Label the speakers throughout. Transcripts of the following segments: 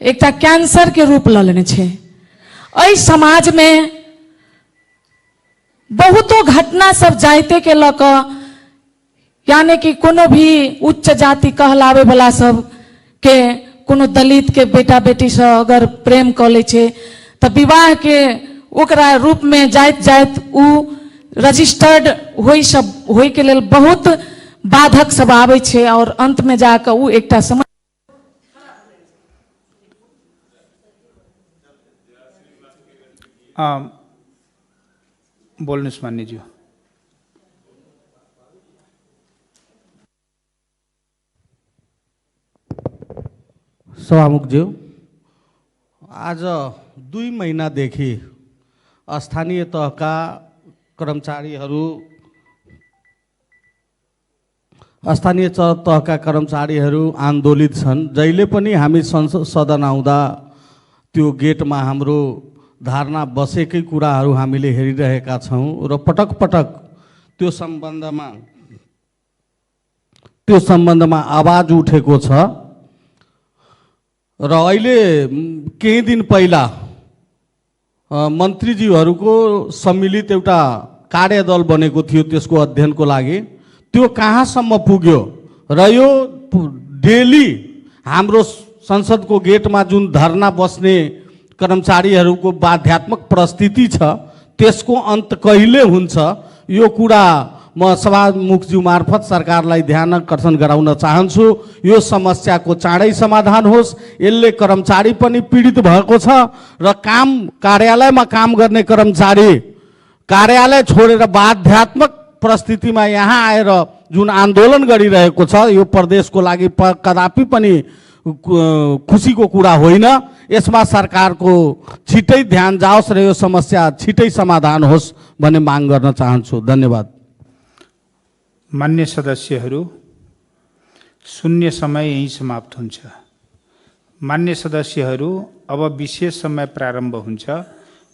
Speaker 1: एकटा कैंसर के रूप ल लेने छे। एहि समाज में बहुतो घटना सब जायते के लक, यानी कि कोनो भी उच्च जाति कहलावे वाला सब के कोनो दलित के बेटा बेटी से अगर प्रेम क ले छे तो विवाह के ओकरा रूप में जाइत जाइत उ रजिस्टर्ड होई के लेल बहुत बाधक सब आवे छे और अंत में जाकर उ एकटा समझ
Speaker 2: बोल्नु मान्य ज्यू।
Speaker 3: सभामुखज्यू, आज 2 महिनादेखि स्थानीय तहका कर्मचारीहरू आन्दोलित छन्। जहिले पनि हामी संसद सदन आउँदा त्यो गेटमा हाम्रो धारणा बसेकै कुराहरू हामीले हेरिरहेका छौँ र पटक पटक त्यो सम्बन्धमा आवाज उठेको छ। र अहिले केही दिन पहिला मन्त्रीज्यूहरूको सम्मिलित एउटा कार्यदल बनेको थियो त्यसको अध्ययनको लागि। त्यो कहाँसम्म पुग्यो र यो डेली हाम्रो संसदको गेटमा जुन धरना बस्ने कर्मचारीहरूको बाध्यात्मक परिस्थिति छ त्यसको अन्त कहिले हुन्छ, यो कुरा म सभामुखज्यू मार्फत सरकारलाई ध्यान आकर्षण गराउन चाहन्छु। यो समस्याको चाँडै समाधान होस्। यसले कर्मचारी पनि पीडित भएको छ र कार्यालयमा काम गर्ने कर्मचारी कार्यालय छोडेर बाध्यात्मक परिस्थितिमा यहाँ आएर जुन आन्दोलन गरिरहेको छ यो प्रदेशको लागि कदापि पनि खुसीको कुरा होइन। यसमा सरकारको छिटै ध्यान जाओस् र यो समस्या छिटै समाधान होस् भन्ने माग गर्न चाहन्छु। धन्यवाद।
Speaker 2: मान्य सदस्यहरू, शून्य समय यही समाप्त हुन्छ। मान्य सदस्यहरू, अब विशेष समय प्रारम्भ हुन्छ।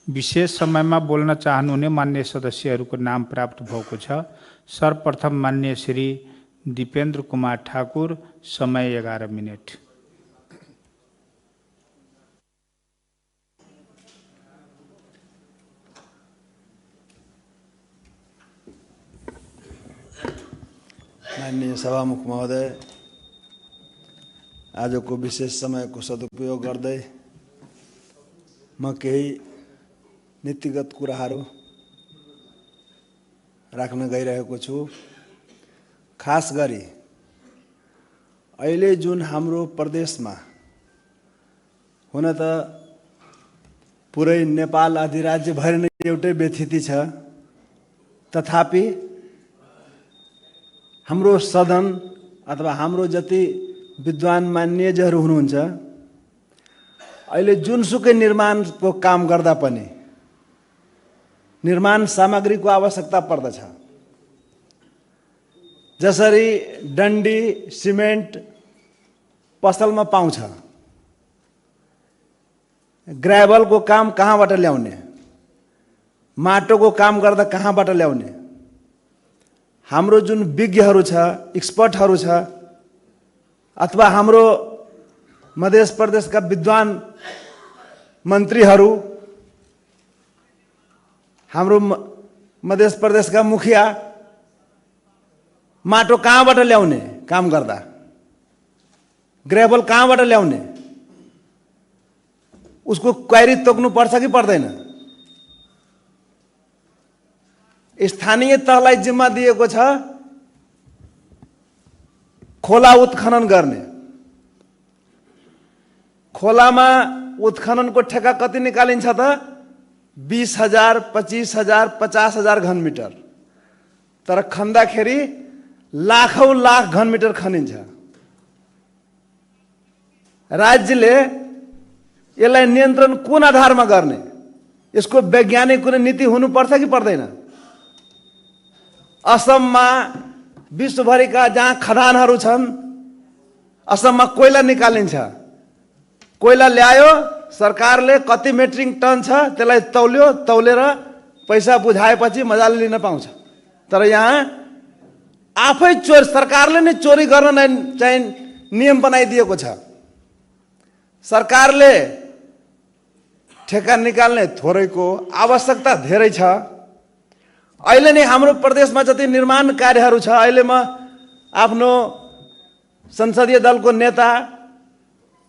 Speaker 2: विशेष समयमा बोल्न चाहनुहुने मान्य सदस्यहरूको नाम प्राप्त भएको छ। सर्वप्रथम मान्य श्री दीपेन्द्र कुमार ठाकुर, समय 11 मिनट।
Speaker 4: माननीय सभामुख महोदय, आजको विशेष समयको सदुपयोग गर्दै म केही नीतिगत कुराहरू राख्न गइरहेको छु। खास गरी अहिले जुन हाम्रो प्रदेशमा हुन त पुरै नेपाल अधिराज्य भरि नै एउटै व्यथिति छ, तथापि हाम्रो सदन अथवा हाम्रो जति विद्वान मान्यजहरू हुनुहुन्छ अहिले जुनसुकै निर्माणको काम गर्दा पनि निर्माण सामग्रीको आवश्यकता पर्दछ। जसरी डन्डी सिमेन्ट पसलमा पाउँछ, ग्रेभलको काम कहाँबाट ल्याउने, माटोको काम गर्दा कहाँबाट ल्याउने, हाम्रो जुन विज्ञहरू छ, एक्सपर्टहरू छ, अथवा हाम्रो मध्य प्रदेशका विद्वान मन्त्रीहरू, हाम्रो मध्य प्रदेशका मुखिया माटो कहाँबाट ल्याउने काम गर्दा, ग्रेभल कहाँबाट ल्याउने, उसको क्वारी तोक्नु पर्छ कि पर्दैन? स्थानीय तहलाई जिम्मा दिएको छ खोला उत्खनन गर्ने। खोलामा उत्खननको ठेक्का कति निकालिन्छ त? 20,000, 25,000, 50,000 घन मिटर। तर खन्दाखेरि लाखौं लाख घन मिटर खनिन्छ। राज्यले यसलाई नियन्त्रण कुन आधारमा गर्ने? यसको वैज्ञानिक कुनै नीति हुनुपर्छ कि पर्दैन? असममा विश्वभरिका जहाँ खदानहरू छन्, असममा कोइला निकालिन्छ। कोइला ल्यायो, सरकारले कति मेट्रिक टन छ त्यसलाई तौल्यो, तौलेर पैसा बुझाएपछि मजाले लिन पाउँछ। तर यहाँ आफै सरकारले नै चोरी गर्न चाहिँ नियम बनाइदिएको छ। सरकारले ठेक्का निकाल्ने थोरैको आवश्यकता धेरै छ। अहिले नै हाम्रो प्रदेशमा जति निर्माण कार्यहरू छ, अहिले म आफ्नो संसदीय दलको नेता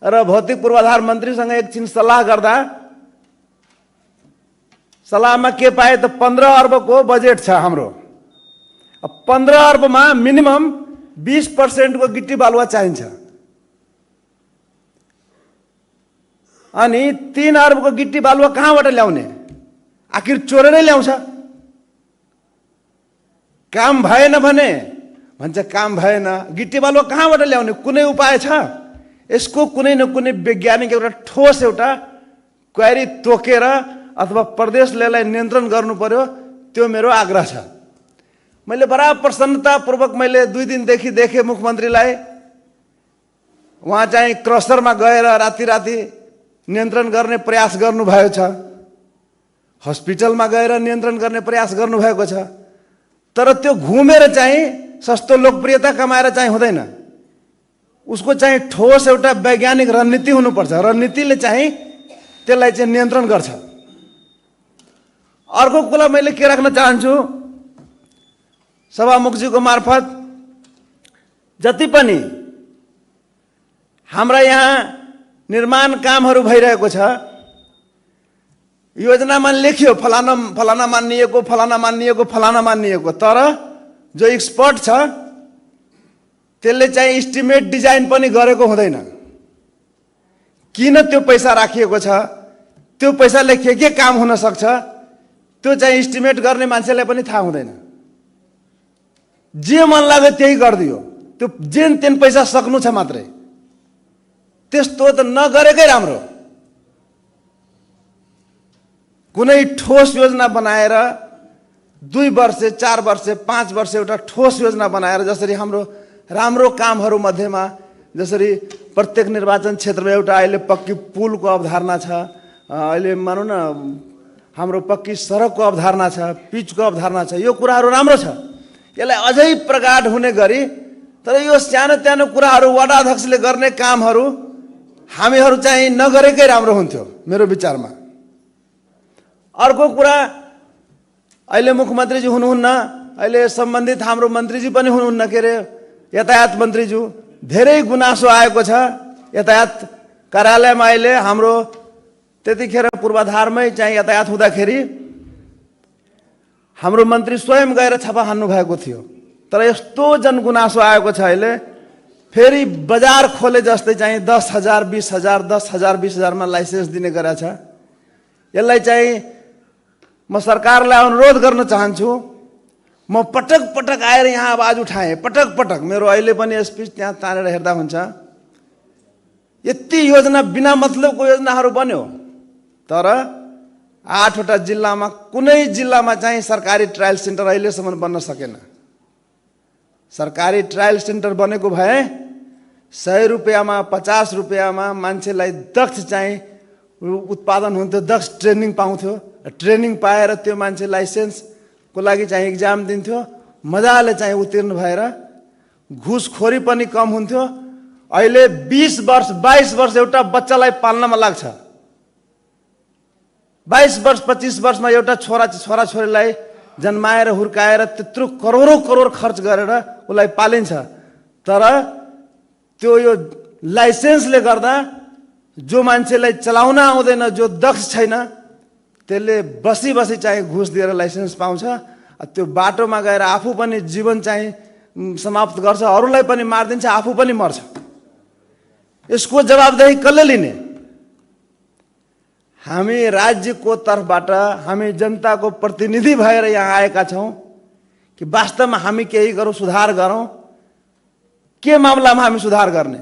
Speaker 4: र भौतिक पूर्वाधार मन्त्रीसँग एकछिन सल्लाह गर्दा सल्लाहमा के पाए त 15 अर्बको बजेट छ हाम्रो। 15 अर्बमा मिनिमम 20% को गिट्टी बालुवा चाहिन्छ अनि 3 अर्बको गिट्टी बालुवा कहाँबाट ल्याउने? आखिर चोरेरै ल्याउँछ। काम भएन भने भन्छ काम भएन, गिट्टी बालुवा कहाँबाट ल्याउने? कुनै उपाय छ? यसको कुनै न कुनै वैज्ञानिक एउटा ठोस एउटा क्वेरी तोकेर अथवा प्रदेशले नियन्त्रण गर्नु पर्यो, त्यो मेरो आग्रह छ। मैले बडा प्रसन्नतापूर्वक मैले 2 दिनदेखि देखेँ मुख्यमन्त्रीलाई। उहाँ चाहिँ क्रसरमा गएर राति नियन्त्रण गर्ने प्रयास गर्नुभएको छ, हस्पिटलमा गएर नियन्त्रण गर्ने प्रयास गर्नुभएको छ। तर त्यो घुमेर चाहिँ सस्तो लोकप्रियता कमाएर चाहिँ हुँदैन। उसको चाहिँ ठोस एउटा वैज्ञानिक रणनीति हुनुपर्छ। रणनीतिले चाहिँ त्यसलाई चाहिँ नियन्त्रण गर्छ। अर्को कुरा मैले के राख्न चाहन्छु, सभामुखजीको मार्फत जति पनि हाम्रा यहाँ निर्माण कामहरू भइरहेको छ, योजनामा लेखियो फलाना फलाना मानिएको, फलाना मानिएको, फलाना मानिएको, तर जो एक्सपर्ट छ त्यसले चाहिँ एस्टिमेट डिजाइन पनि गरेको हुँदैन। किन त्यो पैसा राखिएको छ, त्यो पैसाले के काम हुन सक्छ, त्यो चाहिँ एस्टिमेट गर्ने मान्छेलाई पनि थाहा हुँदैन। जे मन लाग्यो त्यही गरिदियो, त्यो जेन तेन पैसा सक्नु छ मात्रै। त्यस्तो त नगरेकै राम्रो। कुनै ठोस योजना बनाएर 2 वर्ष 4 वर्ष 5 वर्ष एउटा ठोस योजना बनाएर, जसरी हाम्रो राम्रो कामहरू मध्येमा जसरी प्रत्येक निर्वाचन क्षेत्रमा एउटा अहिले पक्की पुलको अवधारणा छ, अहिले मानौँ न हाम्रो पक्की सडकको अवधारणा छ, पिचको अवधारणा छ, यो कुराहरू राम्रो छ। यसलाई अझै प्रगाढ हुने गरी, तर यो सानो सानो कुराहरू वडा अध्यक्षले गर्ने कामहरू हामीहरू चाहिँ नगरेकै राम्रो हुन्थ्यो मेरो विचारमा। अर्को कुरा, अहिले मुख्यमन्त्रीजी हुनुहुन्न, अहिले सम्बन्धित हाम्रो मन्त्रीजी पनि हुनुहुन्न, के अरे यातायात मन्त्रीज्यू। धेरै गुनासो आएको छ यातायात कार्यालयमा। अहिले हाम्रो त्यतिखेर पूर्वाधारमै चाहिँ यातायात हुँदाखेरि हाम्रो मन्त्री स्वयं गएर छापा हान्नु भएको थियो। तर यस्तो जनगुनासो आएको छ अहिले, फेरि बजार खोले जस्तै चाहिँ 10,000 20,000 10,000 20,000 मा लाइसेन्स दिने गरेको छ। यसलाई चाहिँ म सरकारलाई अनुरोध गर्न चाहन्छु। म पटक पटक आएर यहाँ आवाज उठाएँ, पटक पटक। मेरो अहिले पनि स्पिच त्यहाँ तानेर हेर्दा हुन्छ। यति योजना बिना मतलबको योजनाहरू बन्यो, तर 8वटा जिल्लामा कुनै जिल्लामा चाहिँ सरकारी ट्रायल सेन्टर अहिलेसम्म बन्न सकेन। सरकारी ट्रायल सेन्टर बनेको भए 100 रुपियाँमा 50 रुपियाँमा मान्छेलाई दक्ष चाहिँ उत्पादन हुन्थ्यो, दक्ष ट्रेनिङ पाउँथ्यो। ट्रेनिङ पाएर त्यो मान्छे लाइसेन्सको लागि चाहिँ इक्जाम दिन्थ्यो, मजाले चाहिँ उत्तीर्ण भएर घुसखोरी पनि कम हुन्थ्यो। अहिले 20 वर्ष 22 वर्ष एउटा बच्चालाई पाल्नमा लाग्छ। 22 वर्ष 25 वर्षमा एउटा छोराछोरीलाई जन्माएर हुर्काएर त्यत्रो करोड खर्च गरेर उसलाई पालिन्छ। तर त्यो यो लाइसेन्सले गर्दा जो मान्छेलाई चलाउन आउँदैन, जो दक्ष छैन, त्यसले बसी चाहिँ घुस दिएर लाइसेन्स पाउँछ। त्यो बाटोमा गएर आफू पनि जीवन चाहिँ समाप्त गर्छ, अरूलाई पनि मारिदिन्छ, आफू पनि मर्छ। यसको जवाबदेही कसले लिने? हामी राज्यको तर्फबाट हामी जनताको प्रतिनिधि भएर यहाँ आएका छौँ कि वास्तवमा हामी केही गरौँ, सुधार गरौँ। के मामलामा हामी सुधार गर्ने?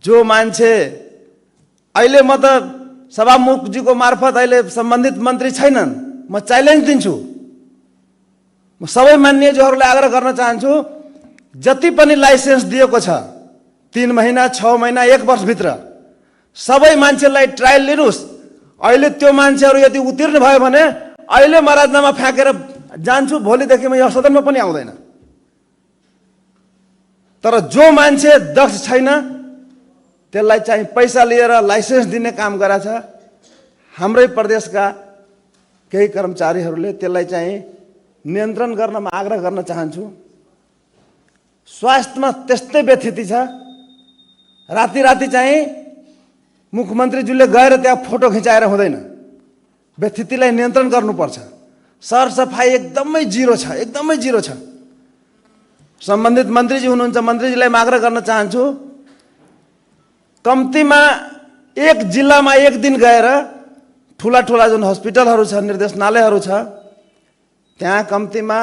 Speaker 4: जो मान्छे अहिले म त सभामुखजीको मार्फत अहिले सम्बन्धित मन्त्री छैनन्, म च्यालेन्ज दिन्छु। म सबै मान्यज्यूहरूलाई आग्रह गर्न चाहन्छु, जति पनि लाइसेन्स दिएको छ 3 महिना 6 महिना 1 वर्षभित्र सबै मान्छेलाई ट्रायल लिनुहोस्। अहिले त्यो मान्छेहरू यदि उत्तीर्ण भयो भने अहिले म राजनामा फ्याँकेर जान्छु, भोलिदेखि म यो सदनमा पनि आउँदैन। तर जो मान्छे दक्ष छैन, त्यसलाई चाहिँ पैसा लिएर लाइसेन्स दिने काम गरेछ। हाम्रै प्रदेशका केही कर्मचारीहरूले त्यसलाई चाहिँ नियन्त्रण गर्नमा आग्रह गर्न चाहन्छु। स्वास्थ्यमा त्यस्तै व्यथिति छ। राति राति चाहिँ मुख्यमन्त्रीज्यूले गएर त्यहाँ फोटो खिचाएर हुँदैन। व्यथितिलाई नियन्त्रण गर्नुपर्छ। सरसफाइ एकदमै जिरो छ, एकदमै जिरो छ। सम्बन्धित मन्त्रीजी हुनुहुन्छ, मन्त्रीजीलाई आग्रह गर्न चाहन्छु, कम्तीमा एक जिल्लामा एक दिन गएर ठुला ठुला जुन हस्पिटलहरू छ, निर्देशनालयहरू छ, त्यहाँ कम्तीमा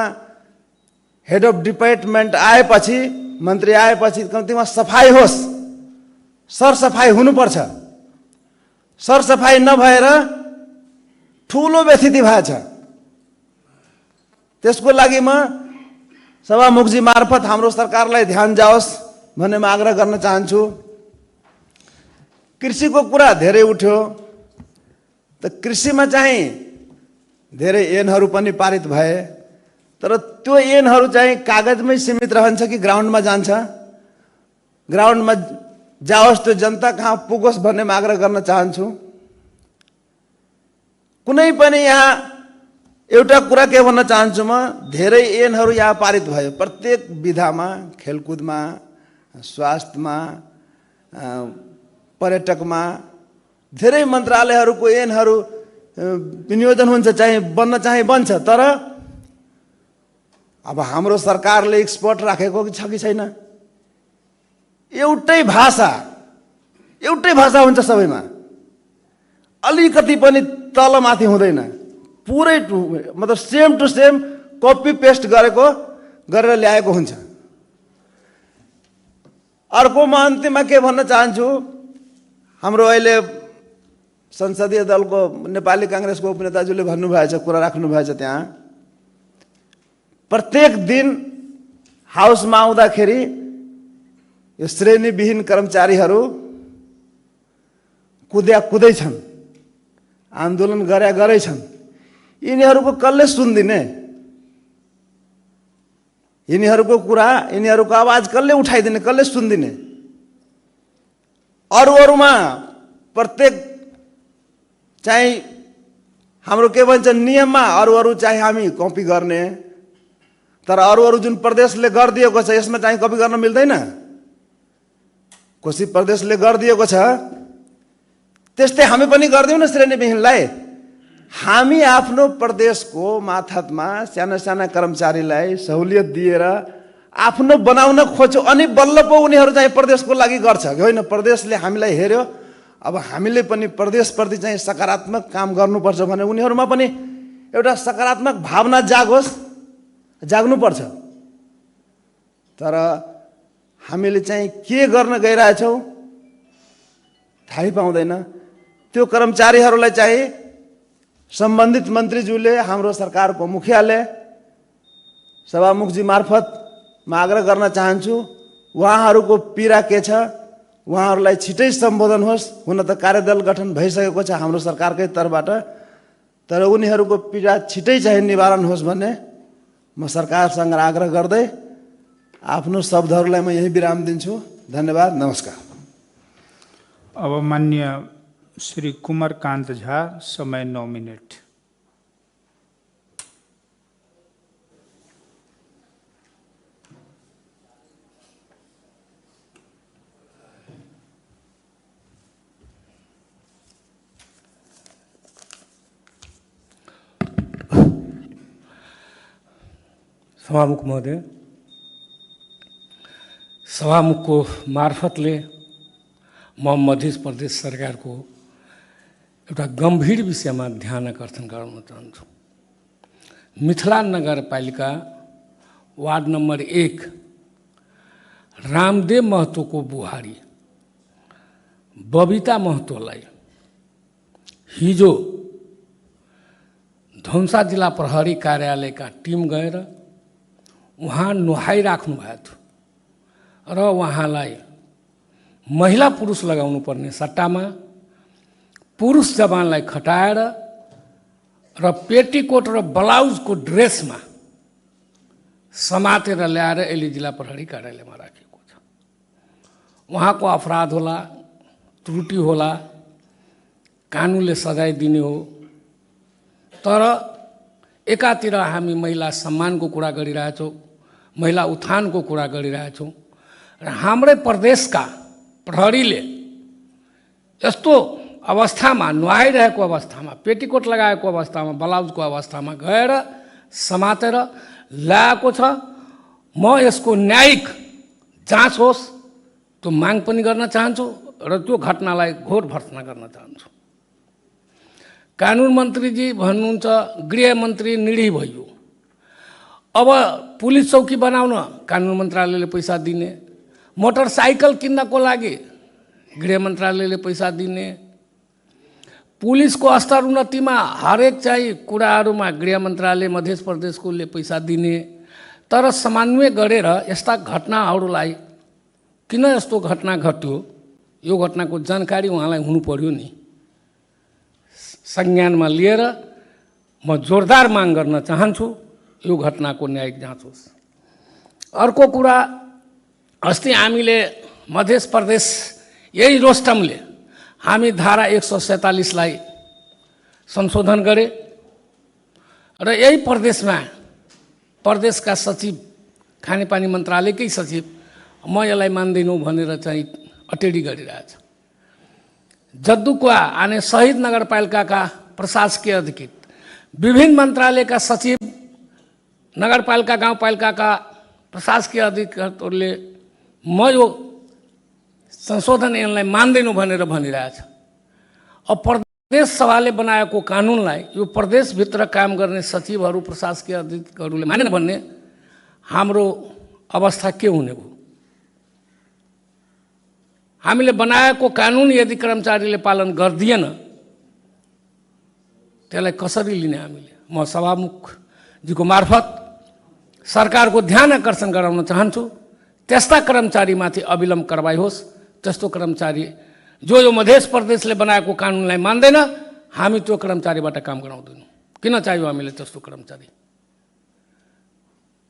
Speaker 4: हेड अफ डिपार्टमेन्ट आएपछि, मन्त्री आएपछि कम्तीमा सफाइ होस्, सरसफाइ हुनुपर्छ। सरसफाइ नभएर ठुलो व्यथिति भएछ। त्यसको लागि म सभामुखजी मार्फत हाम्रो सरकारलाई ध्यान जाओस् भन्ने म आग्रह गर्न चाहन्छु। कृषिको कुरा धेरै उठ्यो, त कृषिमा चाहिँ धेरै ऐनहरू पनि पारित भए, तर त्यो ऐनहरू चाहिँ कागजमै सीमित रहन्छ कि ग्राउन्डमा जान्छ? ग्राउन्डमा जाओस्, त्यो जनता कहाँ पुगोस् भन्ने म आग्रह गर्न चाहन्छु। कुनै पनि यहाँ एउटा कुरा के भन्न चाहन्छु, म धेरै ऐनहरू यहाँ पारित भयो। प्रत्येक विधामा, खेलकुदमा, स्वास्थ्यमा, पर्यटकमा धेरै मन्त्रालयहरूको ऐनहरू विनियोजन हुन्छ, चाहिँ बन्छ। तर अब हाम्रो सरकारले एक्सपर्ट राखेको छ कि छैन? एउटै भाषा हुन्छ सबैमा, अलिकति पनि तलमाथि हुँदैन। पुरै मतलब same to same copy paste गरेर ल्याएको हुन्छ। अर्को म अन्तिममा के भन्न चाहन्छु, हाम्रो अहिले संसदीय दलको नेपाली काङ्ग्रेसको उपनेताज्यूले भन्नुभएछ, कुरा राख्नुभएछ, त्यहाँ प्रत्येक दिन हाउसमा आउँदाखेरि यो श्रेणीविहीन कर्मचारीहरू कुदै छन्, आन्दोलन गरे छन्। यिनीहरूको कसले सुन्दिने? यिनीहरूको कुरा, यिनीहरूको आवाज कसले उठाइदिने, कसले सुन्दिने? अरूमा प्रत्येक चाहिँ हाम्रो के भन्छ नियममा अरू चाहिँ हामी कपी गर्ने, तर अरू जुन प्रदेशले गरिदिएको छ यसमा चाहिँ कपी गर्न मिल्दैन। कोशी प्रदेशले गरिदिएको छ त्यस्तै हामी पनि गरिदिउँ न श्रेणीविहीनलाई। हामी आफ्नो प्रदेशको माथतमा साना साना कर्मचारीलाई सहुलियत दिएर आफ्नो बनाउन खोज्छौँ, अनि बल्ल पो उनीहरू चाहिँ प्रदेशको लागि गर्छ। होइन, प्रदेशले हामीलाई हेर्यो, अब हामीले पनि प्रदेशप्रति चाहिँ सकारात्मक काम गर्नुपर्छ भने उनीहरूमा पनि एउटा सकारात्मक भावना जाग्नुपर्छ। तर हामीले चाहिँ के गर्न गइरहेछौँ थाहै पाउँदैन। त्यो कर्मचारीहरूलाई चाहिँ सम्बन्धित मन्त्रीज्यूले, हाम्रो सरकारको मुखियाले, सभामुखजी मार्फत म आग्रह गर्न चाहन्छु, उहाँहरूको पीडा के छ उहाँहरूलाई छिटै सम्बोधन होस्। हुन त कार्यदल गठन भइसकेको छ हाम्रो सरकारकै तर्फबाट, तर उनीहरूको पीडा छिटै चाहिँ निवारण होस् भन्ने म सरकारसँग आग्रह गर्दै आफ्नो शब्दहरूलाई म यही विराम दिन्छु। धन्यवाद, नमस्कार।
Speaker 2: अब माननीय श्री कुमारकान्त झा, समय 9 मिनट।
Speaker 5: सभामुख महोदय, सभामुखको मार्फतले म मध्य प्रदेश सरकारको एउटा गम्भीर विषयमा ध्यान आकर्षण गर्न चाहन्छु। मिथिला नगरपालिका वार्ड नम्बर 1 रामदेव महतोको बुहारी बबिता महतोलाई हिजो धनुषा जिल्ला प्रहरी कार्यालयका टिम गएर उहाँ नुहाइराख्नु भएको थियो र उहाँलाई महिला पुरुष लगाउनु पर्ने सट्टामा पुरुष जवानलाई खटाएर र पेटीकोट र ब्लाउजको ड्रेसमा समातेर ल्याएर अहिले जिल्ला प्रहरी कार्यालयमा राखेको छ। उहाँको अपराध होला त्रुटि होला, कानुनले सजाय दिने हो। तर एकातिर हामी महिला सम्मानको कुरा गरिरहेछौँ, महिला उत्थानको कुरा गरिरहेछौँ र हाम्रै प्रदेशका प्रहरीले यस्तो अवस्थामा, नुहाइरहेको अवस्थामा, पेटीकोट लगाएको अवस्थामा, ब्लाउजको अवस्थामा गएर समातेर ल्याएको छ। म यसको न्यायिक जाँच होस् त्यो माग पनि गर्न चाहन्छु र त्यो घटनालाई घोर भर्त्सना गर्न चाहन्छु। कानुन मन्त्रीजी भन्नुहुन्छ गृहमन्त्री निर्णय भयो, अब पुलिस चौकी बनाउन कानुन मन्त्रालयले पैसा दिने, मोटरसाइकल किन्नको लागि गृह मन्त्रालयले पैसा दिने, पुलिसको स्तर उन्नतिमा हरेक चाहिँ कुराहरूमा गृह मन्त्रालय मध्य प्रदेशकोले पैसा दिने। तर समन्वय गरेर यस्ता घटनाहरूलाई किन यस्तो घटना घट्यो यो घटनाको जानकारी उहाँलाई हुनु पर्यो नि। संज्ञानमा लिएर म जोरदार माग गर्न चाहन्छु यो घटनाको न्यायिक जाँच होस्। अर्को कुरा, अस्ति हामीले मध्य प्रदेश यही रोस्टमले हामी धारा 147लाई संशोधन गरे र यही प्रदेशमा प्रदेशका सचिव, खानेपानी मन्त्रालयकै सचिव म यसलाई मान्दैनौ भनेर चाहिँ अटेडी गरिरहेछ। जद्दुकुवा आने शहीद नगरपालिकाका प्रशासकीय अधिकृत, विभिन्न मन्त्रालयका सचिव, नगरपालिका गाउँपालिकाका प्रशासकीय अधिकृतहरूले म यो संशोधन ऐनलाई मान्दैनौ भनेर भनिरहेछ। अब प्रदेश सभाले बनाएको कानुनलाई यो प्रदेशभित्र काम गर्ने सचिवहरू, प्रशासकीय अधिकारीहरूले मानेन भन्ने हाम्रो अवस्था के हुने हो? हामीले बनाएको कानुन यदि कर्मचारीले पालन गर्दिएन त्यसलाई कसरी लिने हामीले? म सभामुखजीको मार्फत सरकारको ध्यान आकर्षण गराउन चाहन्छु, त्यस्ता कर्मचारीमाथि अविलम्ब कारबाही होस्। त्यस्तो कर्मचारी जो यो मध्य प्रदेशले बनाएको कानुनलाई मान्दैन, हामी त्यो कर्मचारीबाट काम गराउँदैनौँ। किन चाहियो हामीले त्यस्तो कर्मचारी?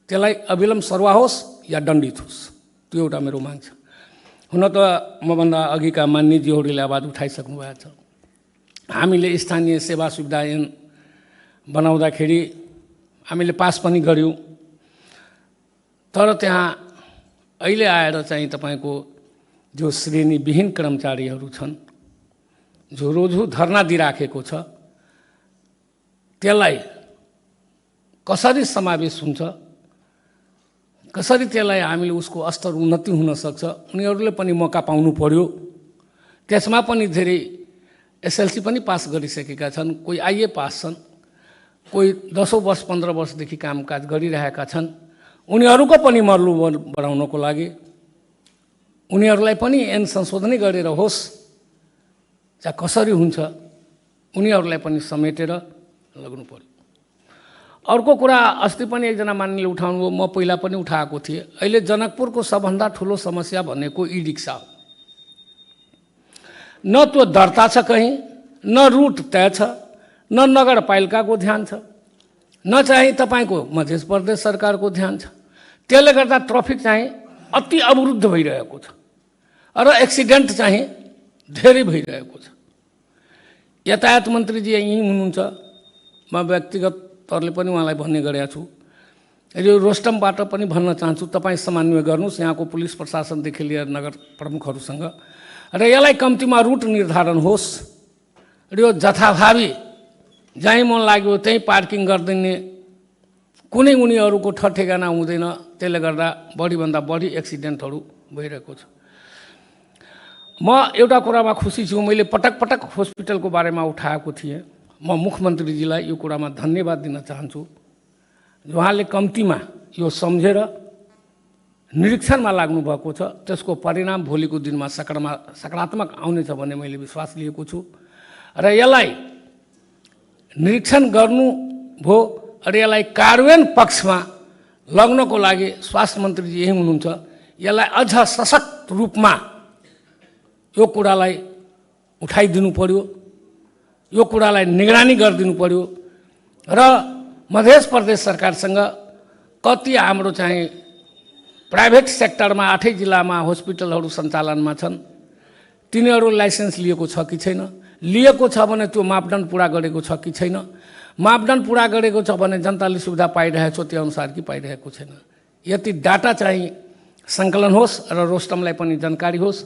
Speaker 5: त्यसलाई अविलम्ब सरुवा होस् या दण्डित होस्, त्यो एउटा मेरो माग छ। हुन त मभन्दा अघिका मान्यजीहरूले आवाज उठाइसक्नु भएको छ। हामीले स्थानीय सेवा सुविधा ऐन बनाउँदाखेरि हामीले पास पनि गऱ्यौँ, तर त्यहाँ अहिले आएर चाहिँ तपाईँको जो श्रेणीविहीन कर्मचारीहरू छन्, जो रोजु धरना दिइराखेको छ, त्यसलाई कसरी समावेश हुन्छ, कसरी त्यसलाई हामीले उसको स्तर उन्नति हुन सक्छ, उनीहरूले पनि मौका पाउनु पर्यो। त्यसमा पनि धेरै एसएलसी पनि पास गरिसकेका छन्, कोही आइए पास छन्, कोही 10 वर्ष 15 वर्षदेखि कामकाज गरिरहेका छन्। उनीहरूको पनि मनोबल बढाउनको लागि उनीहरूलाई पनि ऐन संशोधनै गरेर होस्, चाहे कसरी हुन्छ उनीहरूलाई पनि समेटेर लाग्नु पर्यो। अर्को कुरा, अस्ति पनि एकजना मानिसले उठाउनु हो, म पहिला पनि उठाएको थिएँ। अहिले जनकपुरको सबभन्दा ठुलो समस्या भनेको ई रिक्सा हो। न त्यो दर्ता छ कहीँ, न रुट तय छ, न नगरपालिकाको ध्यान छ, न चाहिँ तपाईँको मध्य प्रदेश सरकारको ध्यान छ। त्यसले गर्दा ट्राफिक चाहिँ अति अवरुद्ध भइरहेको छ र एक्सिडेन्ट चाहिँ धेरै भइरहेको छ। यातायात मन्त्रीजी यहीँ हुनुहुन्छ, म व्यक्तिगत तौरले पनि उहाँलाई भन्ने गरेको छु। यो रोस्टमबाट पनि भन्न चाहन्छु, तपाईँ समन्वय गर्नुहोस् यहाँको पुलिस प्रशासनदेखि लिएर नगर प्रमुखहरूसँग र यसलाई कम्तीमा रुट निर्धारण होस् र यो जथाभावी जहीँ मन लाग्यो त्यहीँ पार्किङ गरिदिने कुनै उनीहरूको ठेगाना हुँदैन। त्यसले गर्दा बढीभन्दा बढी एक्सिडेन्टहरू भइरहेको छ। म एउटा कुरामा खुसी छु, मैले पटक पटक हस्पिटलको बारेमा उठाएको थिएँ। म मुख्यमन्त्रीजीलाई यो कुरामा धन्यवाद दिन चाहन्छु। उहाँले कम्तीमा यो सम्झेर निरीक्षणमा लाग्नु भएको छ, त्यसको परिणाम भोलिको दिनमा सकारात्मक आउनेछ भन्ने मैले विश्वास लिएको छु र यसलाई निरीक्षण गर्नुभयो र यसलाई कार्यान्वयन पक्षमा लग्नको लागि स्वास्थ्य मन्त्रीजी यही हुनुहुन्छ। यसलाई अझ सशक्त रूपमा यो कुरालाई उठाइदिनु पर्यो, यो कुरालाई निगरानी गरिदिनु पर्यो र मध्य प्रदेश सरकारसँग कति हाम्रो चाहिँ प्राइभेट सेक्टरमा 8 जिल्लामा हस्पिटलहरू सञ्चालनमा छन्, तिनीहरू लाइसेन्स लिएको छ कि छैन, लिएको छ भने त्यो मापदण्ड पुरा गरेको छ कि छैन, मापदण्ड पुरा गरेको छ भने जनताले सुविधा पाइरहेको छ त्यो अनुसार कि पाइरहेको छैन, यति डाटा चाहिँ सङ्कलन होस् र रोस्टमलाई पनि जानकारी होस्।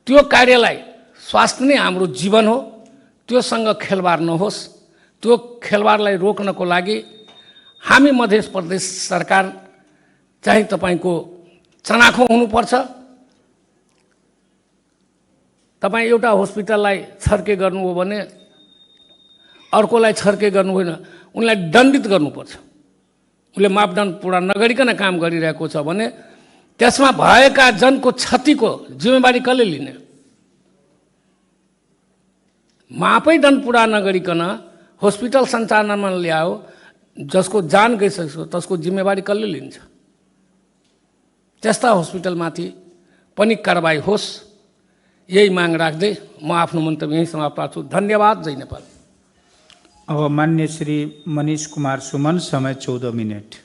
Speaker 5: त्यो कार्यलाई स्वास्थ्य नै हाम्रो जीवन हो, त्योसँग खेलबाड नहोस्। त्यो खेलबाडलाई रोक्नको लागि हामी मध्य प्रदेश सरकार चाहिँ तपाईँको चनाखो हुनुपर्छ। तपाईँ एउटा हस्पिटललाई छर्के गर्नु हो भने अर्कोलाई छर्के गर्नु होइन, उनलाई दण्डित गर्नुपर्छ। उसले मापदण्ड पुरा नगरिकन काम गरिरहेको छ भने त्यसमा भएका जनको क्षतिको जिम्मेवारी कसले लिने? मापै दण्ड पुरा नगरिकन हस्पिटल सञ्चालनमा ल्यायो, जसको जान गइसक्यो त्यसको जिम्मेवारी कसले लिन्छ? त्यस्ता हस्पिटलमाथि पनि कारबाही होस्, यही माग राख्दै म आफ्नो मन्तव्य यहीँ समाप्त गर्छु। धन्यवाद। जय नेपाल।
Speaker 2: अब मान्य श्री मनीष कुमार सुमन, समय 14 मिनट।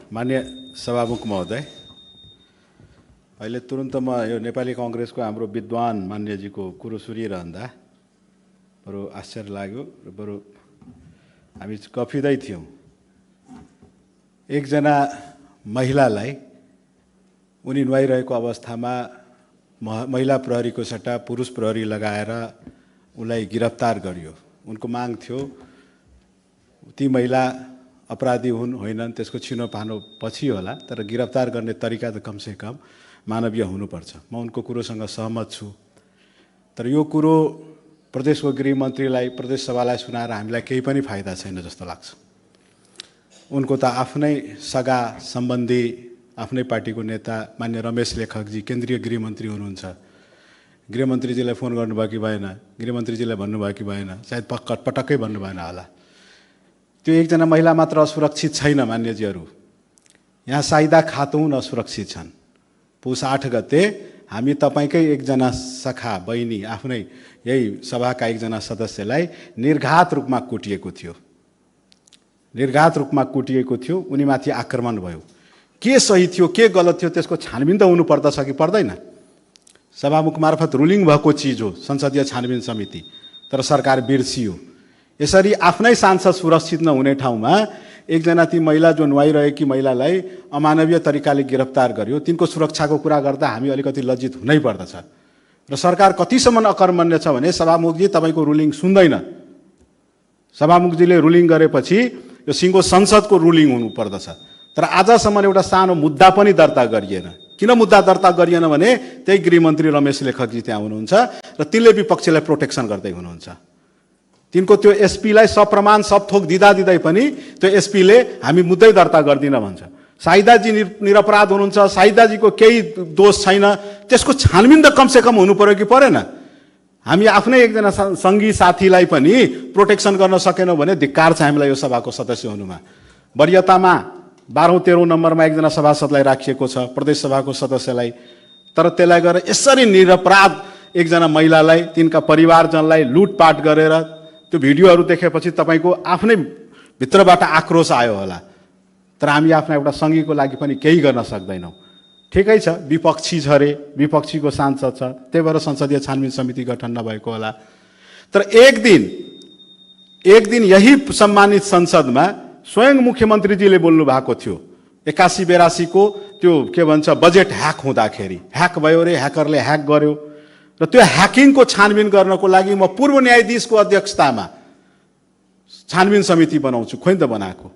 Speaker 6: मान्य सभामुख महोदय, अहिले तुरुन्त म यो नेपाली काङ्ग्रेसको हाम्रो विद्वान मान्यजीको कुरो सुनिरहँदा बरु आश्चर्य लाग्यो र बरु हामी कफिँदै थियौँ। एकजना महिलालाई उनी नुहाइरहेको अवस्थामा महिला प्रहरीको सट्टा पुरुष प्रहरी लगाएर उनलाई गिरफ्तार गरियो। उनको माग थियो ती महिला अपराधी हुन् होइनन् त्यसको छिनोपानो पछि होला, तर गिरफ्तार गर्ने तरिका त कमसेकम मानवीय हुनुपर्छ। म उनको कुरोसँग सहमत छु। तर यो कुरो प्रदेशको गृहमन्त्रीलाई, प्रदेश सभालाई सुनाएर हामीलाई केही पनि फाइदा छैन जस्तो लाग्छ। उनको त आफ्नै सगा सम्बन्धी, आफ्नै पार्टीको नेता मान्य रमेश लेखकजी केन्द्रीय गृहमन्त्री हुनुहुन्छ। गृहमन्त्रीजीलाई फोन गर्नुभयो कि भएन, गृहमन्त्रीजीलाई भन्नुभयो कि भएन, सायद पटक्कै भन्नु भएन होला। त्यो एकजना महिला मात्र असुरक्षित छैन मान्यजीहरू, यहाँ साइदा खातुन असुरक्षित छन्। पुस 8 गते हामी तपाईँकै एकजना सखा बहिनी, आफ्नै यही सभाका एकजना सदस्यलाई निर्घात रूपमा कुटिएको थियो। निर्घात रूपमा कुटिएको थियो, उनीमाथि आक्रमण भयो। के सही थियो के गलत थियो त्यसको छानबिन त हुनुपर्दछ कि पर्दैन? सभामुख मार्फत रुलिङ भएको चिज हो संसदीय छानबिन समिति, तर सरकार बिर्सियो। यसरी आफ्नै सांसद सुरक्षित नहुने ठाउँमा एकजना ती महिला जो नुहाइरहेकी महिलालाई अमानवीय तरिकाले गिरफ्तार गर्यो, तिनको सुरक्षाको कुरा गर्दा हामी अलिकति लज्जित हुनै पर्दछ। र सरकार कतिसम्म अकर्मण्य छ भने सभामुखजी तपाईँको रुलिङ सुन्दैन। सभामुखजीले रुलिङ गरेपछि यो सिङ्गो संसदको रुलिङ हुनुपर्दछ। तर आजसम्म एउटा सानो मुद्दा पनि दर्ता गरिएन। किन मुद्दा दर्ता गरिएन भने त्यही गृहमन्त्री रमेश लेखकजी त्यहाँ हुनुहुन्छ र तिनले विपक्षीलाई प्रोटेक्सन गर्दै हुनुहुन्छ। तिनको त्यो एसपीलाई सप्रमाण सब थोक दिँदै पनि त्यो एसपीले हामी मुद्दै दर्ता गर्दिन भन्छ। साइदाजी निरपराध हुनुहुन्छ, साइदाजीको केही दोष छैन, त्यसको छानबिन त कमसेकम हुनु पर्यो कि परेन? हामी आफ्नै एकजना सङ्गी साथीलाई पनि प्रोटेक्सन गर्न सकेनौँ भने धिक्कार छ हामीलाई यो सभाको सदस्य हुनुमा। वरियतामा 12औं-13औं नम्बरमा एकजना सभासदलाई राखिएको छ, प्रदेश सभाको सदस्यलाई। तर त्यसलाई गरेर यसरी निरपराध एकजना महिलालाई, तिनका परिवारजनलाई लुटपाट गरेर त्यो भिडियोहरू देखेपछि तपाईँको आफ्नै भित्रबाट आक्रोश आयो होला। तर हामी आफ्ना एउटा सङ्घीको लागि पनि केही गर्न सक्दैनौँ। ठिकै छ, विपक्षी छ अरे, विपक्षीको सांसद छ, त्यही भएर संसदीय छानबिन समिति गठन नभएको होला। तर एक दिन यही सम्मानित संसदमा स्वयं मुख्यमन्त्रीजीले बोल्नु भएको थियो 81-82 को त्यो के भन्छ बजेट ह्याक हुँदाखेरि। ह्याक भयो रे, ह्याकरले ह्याक गर्यो र त्यो ह्याकिङको छानबिन गर्नको लागि म पूर्व न्यायाधीशको अध्यक्षतामा छानबिन समिति बनाउँछु। खोइ त बनाएको?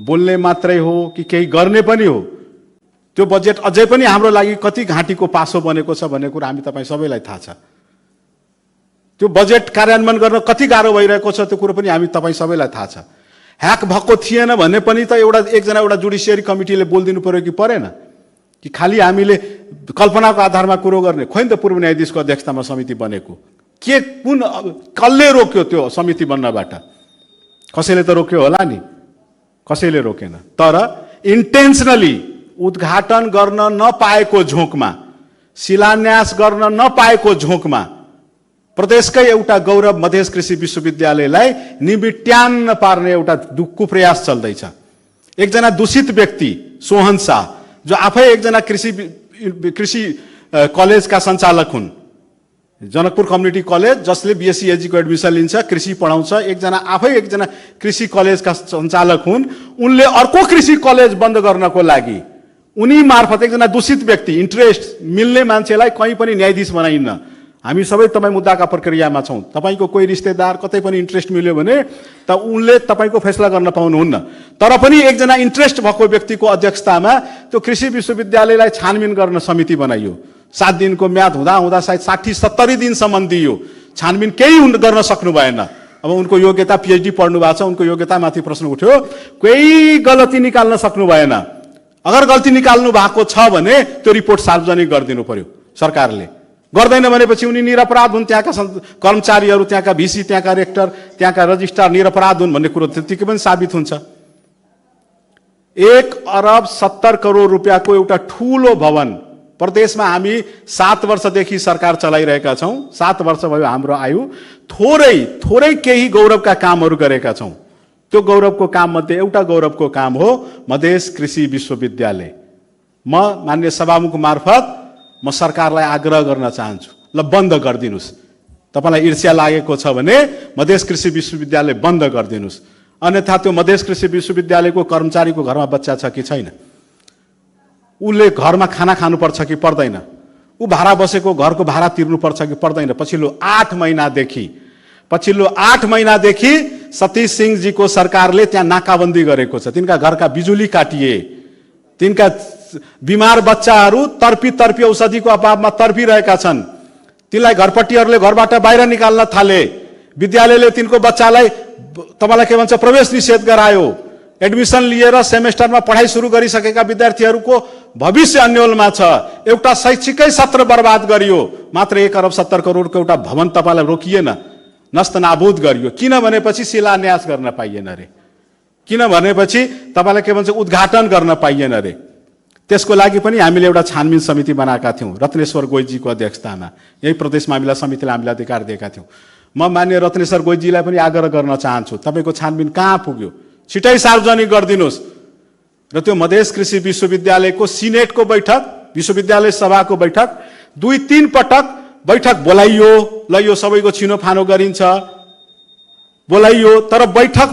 Speaker 6: बोल्ने मात्रै हो कि केही गर्ने पनि हो? त्यो बजेट अझै पनि हाम्रो लागि कति घाँटीको पासो बनेको छ भन्ने कुरा हामी तपाईँ सबैलाई थाहा छ। त्यो बजेट कार्यान्वयन गर्न कति गाह्रो भइरहेको छ त्यो कुरो पनि हामी तपाईँ सबैलाई थाहा छ। ह्याक भएको थिएन भने पनि त एकजना जुडिसियरी कमिटीले बोलिदिनु पर्यो कि परेन? कि खालि हामीले कल्पनाको आधारमा कुरो गर्ने? खोइ त पूर्व न्यायाधीशको अध्यक्षतामा समिति बनेको के कसले रोक्यो त्यो समिति बन्नबाट? कसैले त रोक्यो होला नि, कसैले रोकेन। तर इन्टेन्सनली उद्घाटन गर्न नपाएको झोकमा शिलान्यास गर्न नपाएको झोकमा प्रदेशकै एउटा गौरव मधेस कृषि विश्वविद्यालयलाई निबिट्यान्न पार्ने एउटा कुप्रयास चल्दैछ। एकजना दूषित व्यक्ति सोहन शाह, जो आफै एकजना कृषि कलेजका सञ्चालक हुन्, जनकपुर कम्युनिटी कलेज, जसले बीएससी एजीको एडमिसन लिन्छ, कृषि पढाउँछ, आफै एकजना कृषि कलेजका सञ्चालक हुन्। उनले अर्को कृषि कलेज बन्द गर्नको लागि उनी मार्फत एकजना दूषित व्यक्ति, इन्ट्रेस्ट मिल्ने मान्छेलाई कहीँ पनि न्यायाधीश बनाइन्न। हामी सबै तपाईँ मुद्दाका प्रक्रियामा छौँ। तपाईँको कोही रिश्तेदार कतै पनि इन्ट्रेस्ट मिल्यो भने त उनले तपाईँको फैसला गर्न पाउनुहुन्न। तर पनि एकजना इन्ट्रेस्ट भएको व्यक्तिको अध्यक्षतामा त्यो कृषि विश्वविद्यालयलाई छानबिन गर्न समिति बनाइयो। 7 दिनको म्याद हुँदा सायद 60-70 दिनसम्म दियो। छानबिन केही गर्न सक्नु भएन। अब उनको योग्यता, पीएचडी पढ्नु भएको छ, उनको योग्यतामाथि प्रश्न उठ्यो, कोही गलती निकाल्न सक्नु भएन। अगर गल्ती निकाल्नु भएको छ भने त्यो रिपोर्ट सार्वजनिक गरिदिनु पर्यो सरकारले। गर्दैन भनेपछि उनी निरपराध हुन्, त्यहाँका कर्मचारीहरू, त्यहाँका भिसी, त्यहाँका रेक्टर, त्यहाँका रजिस्ट्रार निरपराध हुन् भन्ने कुरो त्यतिकै पनि साबित हुन्छ। 1 अरब 70 करोड रुपियाँको एउटा ठूलो भवन प्रदेशमा हामी 7 वर्षदेखि सरकार चलाइरहेका छौँ। 7 वर्ष भयो हाम्रो आयु। थोरै केही गौरवका कामहरू गरेका छौँ। त्यो गौरवको काम मध्ये एउटा गौरवको काम हो मधेस कृषि विश्वविद्यालय। म माननीय सभामुख मार्फत म सरकारलाई आग्रह गर्न चाहन्छु, ल बन्द गरिदिनुस्। तपाईलाई ईर्ष्या लागेको छ भने मधेस कृषि विश्वविद्यालय बन्द गरिदिनुस्। अन्यथा त्यो मधेस कृषि विश्वविद्यालयको कर्मचारीको घरमा बच्चा छ कि छैन, उसले घरमा खाना खानुपर्छ कि पर्दैन, ऊ भाडा बसेको घरको भाडा तिर्नुपर्छ कि पर्दैन। पछिल्लो 8 महिनादेखि सतीश सिंहजीको सरकारले त्यहाँ नाकाबन्दी गरेको छ। तिनका घरका बिजुली काटिए, तिनका बिमार बच्चाहरू तर्पी औषधिको अभावमा तर्पिरहेका छन्। तिनलाई घरपट्टिहरूले घरबाट बाहिर निकाल्न थाले। विद्यालयले तिनको बच्चालाई तपाईलाई के भन्छ प्रवेश निषेध गरायो। एडमिसन लिएर सेमेस्टरमा पढाइ सुरु गरिसकेका विद्यार्थीहरूको भविष्य अन्यलमा छ। एउटा शैक्षिकै सत्र बर्बाद गरियो। मात्र 1 अरब 70 करोडको एउटा भवन तपाईलाई रोकिएन, नस्तनाबुद गरियो। किन भनेपछि शिलान्यास गर्न पाइएन रे, किन भनेपछि तपाईलाई के भन्छ उद्घाटन गर्न पाइएन रे। त्यसको लागि पनि हामीले एउटा छानबिन समिति बनाएका थियौँ रत्नेश्वर गोइजीको अध्यक्षतामा। यही प्रदेश मामिला समितिले हामीले अधिकार दिएका थियौँ। म मान्य रत्नेश्वर गोइजीलाई पनि आग्रह गर्न चाहन्छु, तपाईको छानबिन कहाँ पुग्यो, छिटै सार्वजनिक गरिदिनुस्। र त्यो मधेस कृषि विश्वविद्यालयको सिनेटको बैठक, विश्वविद्यालय सभाको बैठक 2-3 पटक बैठक बोलाइयो। ल यो सबैको छिनोफानो गरिन्छ बोलाइयो, तर बैठक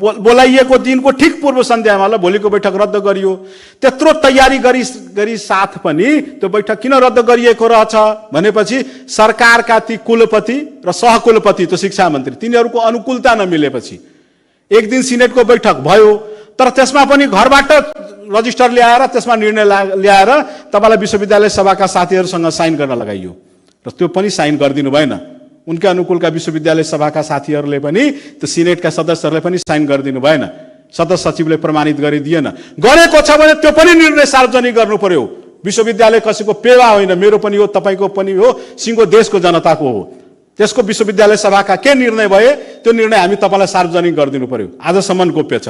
Speaker 6: बोलाइएको दिनको ठिक पूर्व सन्ध्यामा ल भोलिको बैठक रद्द गरियो। त्यत्रो तयारी गरी साथ पनि त्यो बैठक किन रद्द गरिएको रहेछ भनेपछि सरकारका ती कुलपति र सहकुलपति, त्यो शिक्षा मन्त्री, तिनीहरूको अनुकूलता नमिलेपछि एक दिन सिनेटको बैठक भयो, तर त्यसमा पनि घरबाट रजिस्टर ल्याएर त्यसमा निर्णय ल्याएर तपाईलाई विश्वविद्यालय सभाका साथीहरूसँग साइन गर्न लगाइयो र त्यो पनि साइन गरिदिनु भएन। उनका अनुकूलका विश्वविद्यालय सभाका साथीहरूले पनि, त्यो सिनेटका सदस्यहरूले पनि साइन गरिदिनु भएन। सदस्य सचिवले प्रमाणित गरिदिएन। गरेको छ भने त्यो पनि निर्णय सार्वजनिक गर्नु पर्यो। विश्वविद्यालय कसैको पेवा होइन, मेरो पनि हो, तपाईको पनि हो, सिङ्गो देशको जनताको हो। त्यसको विश्वविद्यालय सभाका के निर्णय भए त्यो निर्णय हामी तपाईलाई सार्वजनिक गरिदिनु पर्यो। आजसम्म गोप्य छ।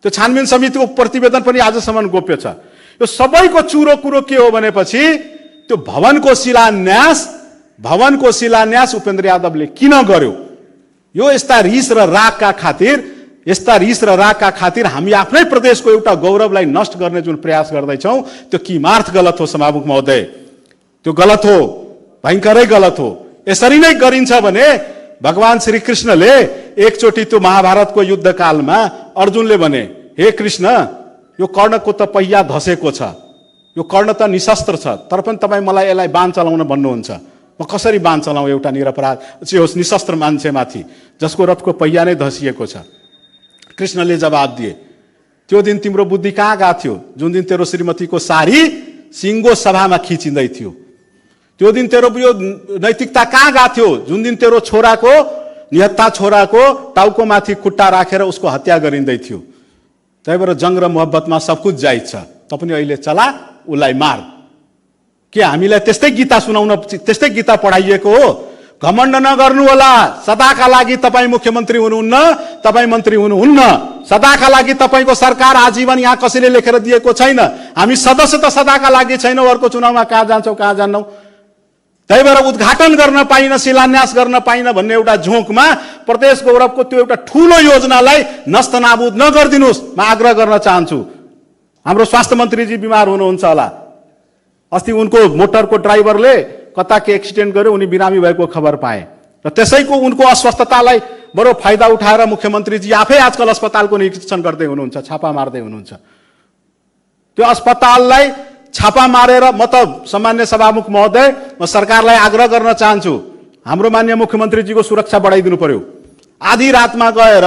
Speaker 6: त्यो छानबिन समितिको प्रतिवेदन पनि आजसम्म गोप्य छ। यो सबैको चुरो कुरो के हो भनेपछि त्यो भवनको शिलान्यास उपेन्द्र यादवले किन गर्यो? यो यस्ता रिस र रागका खातिर हामी आफ्नै प्रदेशको एउटा गौरवलाई नष्ट गर्ने जुन प्रयास गर्दैछौँ त्यो किमार्थ गलत हो सभामुख महोदय। त्यो गलत हो, भयङ्करै गलत हो। यसरी नै गरिन्छ भने भगवान श्री कृष्णले एकचोटि त्यो महाभारतको युद्धकालमा अर्जुनले भने, हे कृष्ण, यो कर्णको त पहिया धसेको छ, यो कर्ण त निशस्त्र छ, तर पनि तपाईँ मलाई यसलाई बाण चलाउन भन्नुहुन्छ। म कसरी बाण चलाउँ एउटा निरपराध होस् निशस्त्र मान्छेमाथि जसको रथको पहिया नै धसिएको छ? कृष्णले जवाब दिए, त्यो दिन तिम्रो बुद्धि कहाँ गएको थियो जुन दिन तेरो श्रीमतीको सारी सिङ्गो सभामा खिचिँदै थियो? त्यो दिन तेरो यो नैतिकता कहाँ गएको थियो जुन दिन तेरो निहत्ता छोराको टाउको माथि खुट्टा राखेर उसको हत्या गरिँदै थियो? त्यही भएर जङ र मोहब्बतमा सब कुछ जायज छ। त पनि अहिले चला उसलाई मार। के हामीलाई त्यस्तै गीता पढाइएको हो? घमण्ड नगर्नु होला। सदाका लागि तपाईँ मुख्यमन्त्री हुनुहुन्न, तपाईँ मन्त्री हुनुहुन्न। सदाका लागि तपाईँको सरकार आजीवन यहाँ कसैले लेखेर दिएको छैन। हामी सदस्य त सदाका लागि छैनौँ, अर्को चुनावमा कहाँ जान्छौँ कहाँ जान्नौँ। त्यही भएर उद्घाटन गर्न पाइन, शिलान्यास गर्न पाइन भन्ने एउटा झोकमा प्रदेश गौरवको त्यो एउटा ठूलो योजनालाई नस्तनाबुद नगरिदिनुहोस्, म आग्रह गर्न चाहन्छु। हाम्रो स्वास्थ्य मन्त्रीजी बिमार हुनुहुन्छ होला, अस्ति उनको मोटरको ड्राइभरले कता के एक्सिडेन्ट गर्यो, उनी बिरामी भएको खबर पाए र त्यसैको उनको अस्वस्थतालाई बडो फाइदा उठाएर मुख्यमन्त्रीजी आफै आजकल अस्पतालको निरीक्षण गर्दै हुनुहुन्छ, छापा मार्दै हुनुहुन्छ। त्यो अस्पताललाई छापा मारेर म त सामान्य सभामुख महोदय, म सरकारलाई आग्रह गर्न चाहन्छु, हाम्रो माननीय मुख्यमन्त्रीजीको सुरक्षा बढाइदिनु पर्यो। आधी रातमा गएर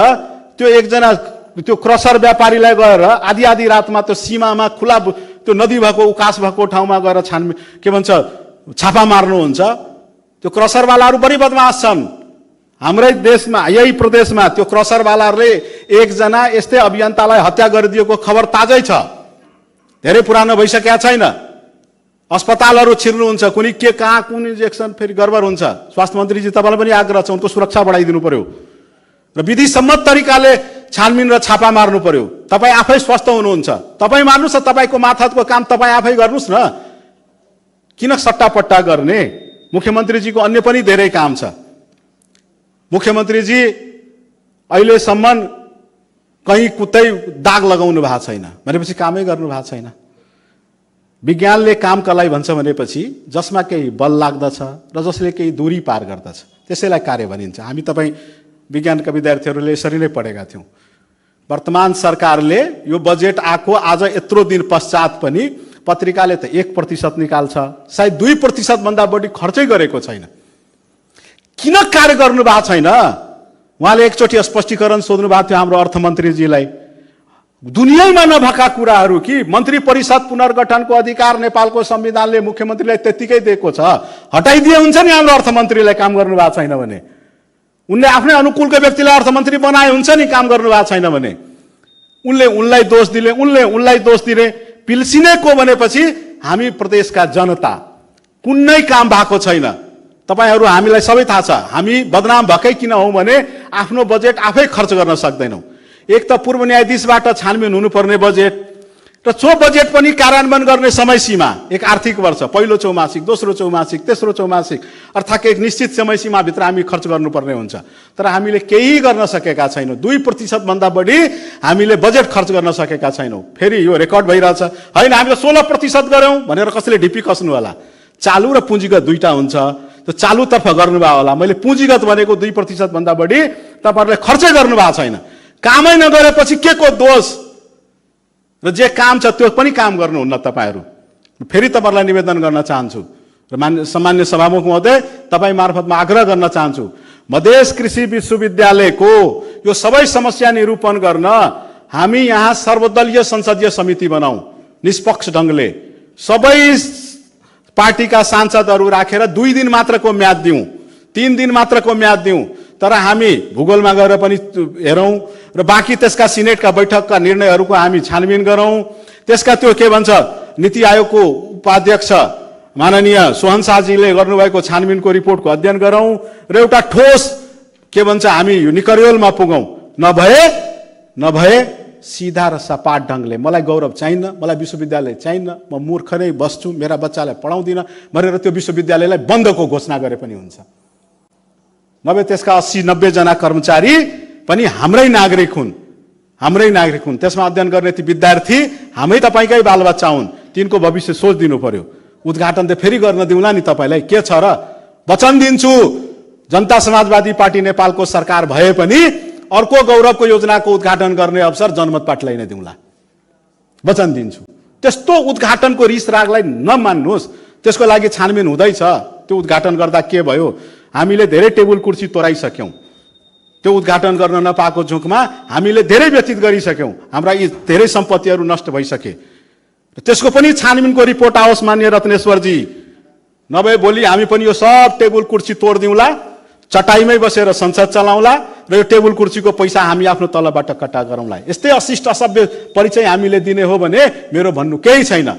Speaker 6: त्यो एकजना त्यो क्रसर व्यापारीलाई गएर आधी रातमा त्यो सीमामा खुला त्यो नदी भएको उकास भएको ठाउँमा गएर के भन्छ छापा मार्नुहुन्छ। त्यो क्रसरवालाहरू बढी बदमास छन्। हाम्रै देशमा, यही प्रदेशमा त्यो क्रसरवालाहरूले एकजना यस्तै अभियन्तालाई हत्या गरिदिएको खबर ताजै छ, धेरै पुरानो भइसकेका छैन। अस्पतालहरू छिर्नुहुन्छ, कुनै के कहाँ कुन इन्जेक्सन फेरि गडबड हुन्छ। स्वास्थ्य मन्त्रीजी तपाईँलाई पनि आग्रह छ, उनको सुरक्षा बढाइदिनु पर्यो र विधिसम्मत तरिकाले छानबिन र छापा मार्नु पर्यो। तपाईँ आफै स्वस्थ हुनुहुन्छ, तपाईँ मान्नुहोस् न, तपाईँको माथाको काम तपाईँ आफै गर्नुहोस् न, किन सट्टापट्टा गर्ने। मुख्यमन्त्रीजीको अन्य पनि धेरै काम छ। मुख्यमन्त्रीजी अहिलेसम्म कहीँ कुतै दाग लगाउनु भएको छैन भनेपछि कामै गर्नु भएको छैन। विज्ञानले काम कलाई भन्छ भनेपछि जसमा केही बल लाग्दछ र जसले केही दूरी पार गर्दछ त्यसैलाई कार्य भनिन्छ। हामी तपाईँ विज्ञानका विद्यार्थीहरूले यसरी नै पढेका थियौँ। वर्तमान सरकारले यो बजेट आएको आज यत्रो दिन पश्चात पनि पत्रिकाले त 1% निकाल्छ, सायद 2% भन्दा बढी खर्चै गरेको छैन। किन कार्य गर्नु भएको छैन? उहाँले एकचोटि स्पष्टीकरण सोध्नु भएको थियो हाम्रो अर्थमन्त्रीजीलाई। दुनियाँमा नभएका कुराहरू कि मन्त्री परिषद पुनर्गठनको अधिकार नेपालको संविधानले मुख्यमन्त्रीलाई त्यतिकै दिएको छ, हटाइदिए हुन्छ नि। हाम्रो अर्थमन्त्रीलाई काम गर्नु भएको छैन भने, उनले आफ्नै अनुकूलको व्यक्तिलाई अर्थमन्त्री बनाए हुन्छ नि, काम गर्नु भएको छैन भने। उनलाई दोष दिने पिल्सिने को भनेपछि हामी प्रदेशका जनता, कुनै काम भएको छैन। तपाईहरू हामीलाई सबै थाहा छ, हामी बदनाम भएकै किन हौं भने आफ्नो बजेट आफै खर्च गर्न सक्दैनौं। एक त पूर्व न्यायाधीशबाट छानबिन हुनुपर्ने बजेट र सो बजेट पनि कार्यान्वयन गर्ने समय सीमा, एक आर्थिक वर्ष, पहिलो चौमासिक, दोस्रो चौमासिक, तेस्रो चौमासिक, अर्थात् एक निश्चित समय सीमाभित्र हामी खर्च गर्नुपर्ने हुन्छ। तर हामीले केही गर्न सकेका छैनौँ। 2% भन्दा बढी हामीले बजेट खर्च गर्न सकेका छैनौँ। फेरि यो रेकर्ड भइरहेछ, होइन हामीले 16% गर्यौँ भनेर कसैले ढिपी कस्नु होला। चालु र पुँजीगत दुईटा हुन्छ, त्यो चालुतर्फ गर्नुभयो होला। मैले पुँजीगत भनेको 2% भन्दा बढी तपाईँहरूले खर्चै गर्नुभएको छैन। कामै नगरेपछि के को दोष र जे काम छ त्यो पनि काम गर्नुहुन्न तपाईहरू। फेरि तपाईँहरूलाई निवेदन गर्न चाहन्छु र सामान्य सभामुख महोदय, तपाईँ मार्फत म आग्रह गर्न चाहन्छु, मधेस कृषि विश्वविद्यालयको यो सबै समस्या निरूपण गर्न हामी यहाँ सर्वदलीय संसदीय समिति बनाऊ, निष्पक्ष ढङ्गले सबै पार्टीका सांसदहरू राखेर 2 दिन मात्रको म्याद दिउँ, 3 दिन मात्रको म्याद दिउँ। तर हामी भूगोलमा गएर पनि हेरौँ र बाँकी त्यसका सिनेटका बैठकका निर्णयहरूको हामी छानबिन गरौँ। त्यसका त्यो के भन्छ नीति आयोगको उपाध्यक्ष माननीय सोहन शाहजीले गर्नुभएको छानबिनको रिपोर्टको अध्ययन गरौँ र एउटा ठोस के भन्छ हामी यो निकरियोलमा पुगौँ। नभए सिधा र सपाट ढङ्गले मलाई गौरव चाहिन्न, मलाई विश्वविद्यालय चाहिन्न, म मूर्ख नै बस्छु, मेरा बच्चालाई पढाउँदिनँ भनेर त्यो विश्वविद्यालयलाई बन्दको घोषणा गरे पनि हुन्छ। नभए त्यसका 80-90 जना कर्मचारी पनि हाम्रै नागरिक हुन्। त्यसमा अध्ययन गर्ने ती विद्यार्थी हामै तपाईँकै बालबच्चा हुन्। तिनको भविष्य सोचिदिनु पर्यो। उद्घाटन त फेरि गर्न दिउँला नि तपाईँलाई, के छ र? वचन दिन्छु, जनता समाजवादी पार्टी नेपालको सरकार भए पनि अर्को गौरवको योजनाको उद्घाटन गर्ने अवसर जनमत पार्टीलाई नै दिउँला, वचन दिन्छु। त्यस्तो उद्घाटनको रिस रागलाई नमान्नुहोस्। त्यसको लागि छानबिन हुँदैछ। त्यो उद्घाटन गर्दा के भयो? हामीले धेरै टेबल कुर्सी तोराइसक्यौँ। त्यो उद्घाटन गर्न नपाएको झुकमा हामीले धेरै व्यतीत गरिसक्यौँ। हाम्रा यी धेरै सम्पत्तिहरू नष्ट भइसके। त्यसको पनि छानबिनको रिपोर्ट आओस् माननीय रत्नेश्वरजी। नभए भोलि हामी पनि यो सब टेबल कुर्सी तोडिदिउँला, चटाइमै बसेर संसद चलाउँला र यो टेबल कुर्सीको पैसा हामी आफ्नो तलबाट कट्टा गरौँला। यस्तै अशिष्ट असभ्य परिचय हामीले दिने हो भने मेरो भन्नु केही छैन।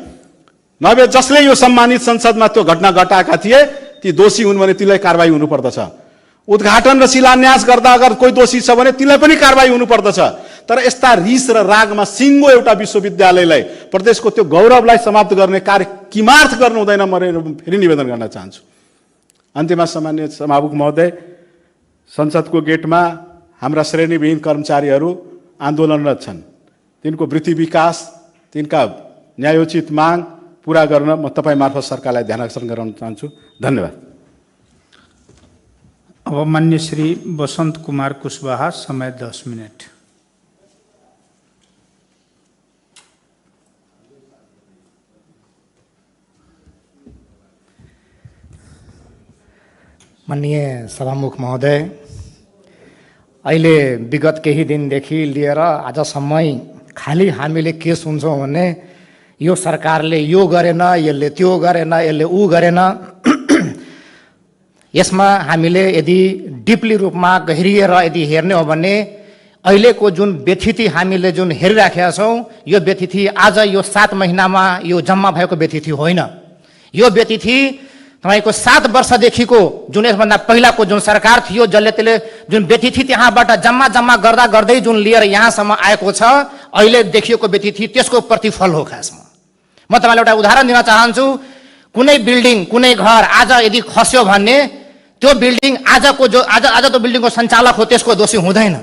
Speaker 6: नभए जसले यो सम्मानित संसदमा त्यो घटना घटाएका थिए ती दोषी हुन् भने तिनलाई कारबाही हुनुपर्दछ। उद्घाटन र शिलान्यास गर्दा अगर कोही दोषी छ भने तिनलाई पनि कारबाही हुनुपर्दछ। तर यस्ता रिस र रागमा सिङ्गो एउटा विश्वविद्यालयलाई, प्रदेशको त्यो गौरवलाई समाप्त गर्ने कार्य किमार्थ गर्नु हुँदैन, म फेरि निवेदन गर्न चाहन्छु। अन्त्यमा सामान्य सभामुख महोदय, संसदको गेटमा हाम्रा श्रेणीविहीन कर्मचारीहरू आन्दोलनरत छन्। तिनको वृत्ति विकास, तिनका न्यायोचित माग पूरा गर्न म तपाईँ मार्फत सरकारलाई ध्यानाकर्षण गराउन चाहन्छु। धन्यवाद।
Speaker 2: अब मान्य श्री वसन्त कुमार कुशवाहा, समय 10 मिनट।
Speaker 7: माननीय सभामुख महोदय, अहिले विगत केही दिनदेखि लिएर आजसम्म खालि हामीले के सुन्छौँ भने यो सरकारले यो गरेन, यसले त्यो गरेन, यसले ऊ गरेन। यसमा हामीले यदि डिपली रूपमा गहिरिएर यदि हेर्ने हो भने अहिलेको जुन व्यथिति हामीले जुन हेरिराखेका छौँ, यो व्यथिति आज यो 7 महिनामा यो जम्मा भएको व्यथिति होइन। यो व्यथिति तपाईको 7 वर्षदेखिको जुन यसभन्दा पहिलाको जुन सरकार थियो, जसले त्यसले जुन व्यथिति त्यहाँबाट जम्मा गर्दा गर्दै जुन लिएर यहाँसम्म आएको छ, अहिले देखिएको व्यथिति त्यसको प्रतिफल हो। खासमा म तपाईँलाई एउटा उदाहरण दिन चाहन्छु। कुनै बिल्डिङ, कुनै घर आज यदि खस्यो भने त्यो बिल्डिङ आजको जो आज त्यो बिल्डिङको सञ्चालक हो त्यसको दोषी हुँदैन।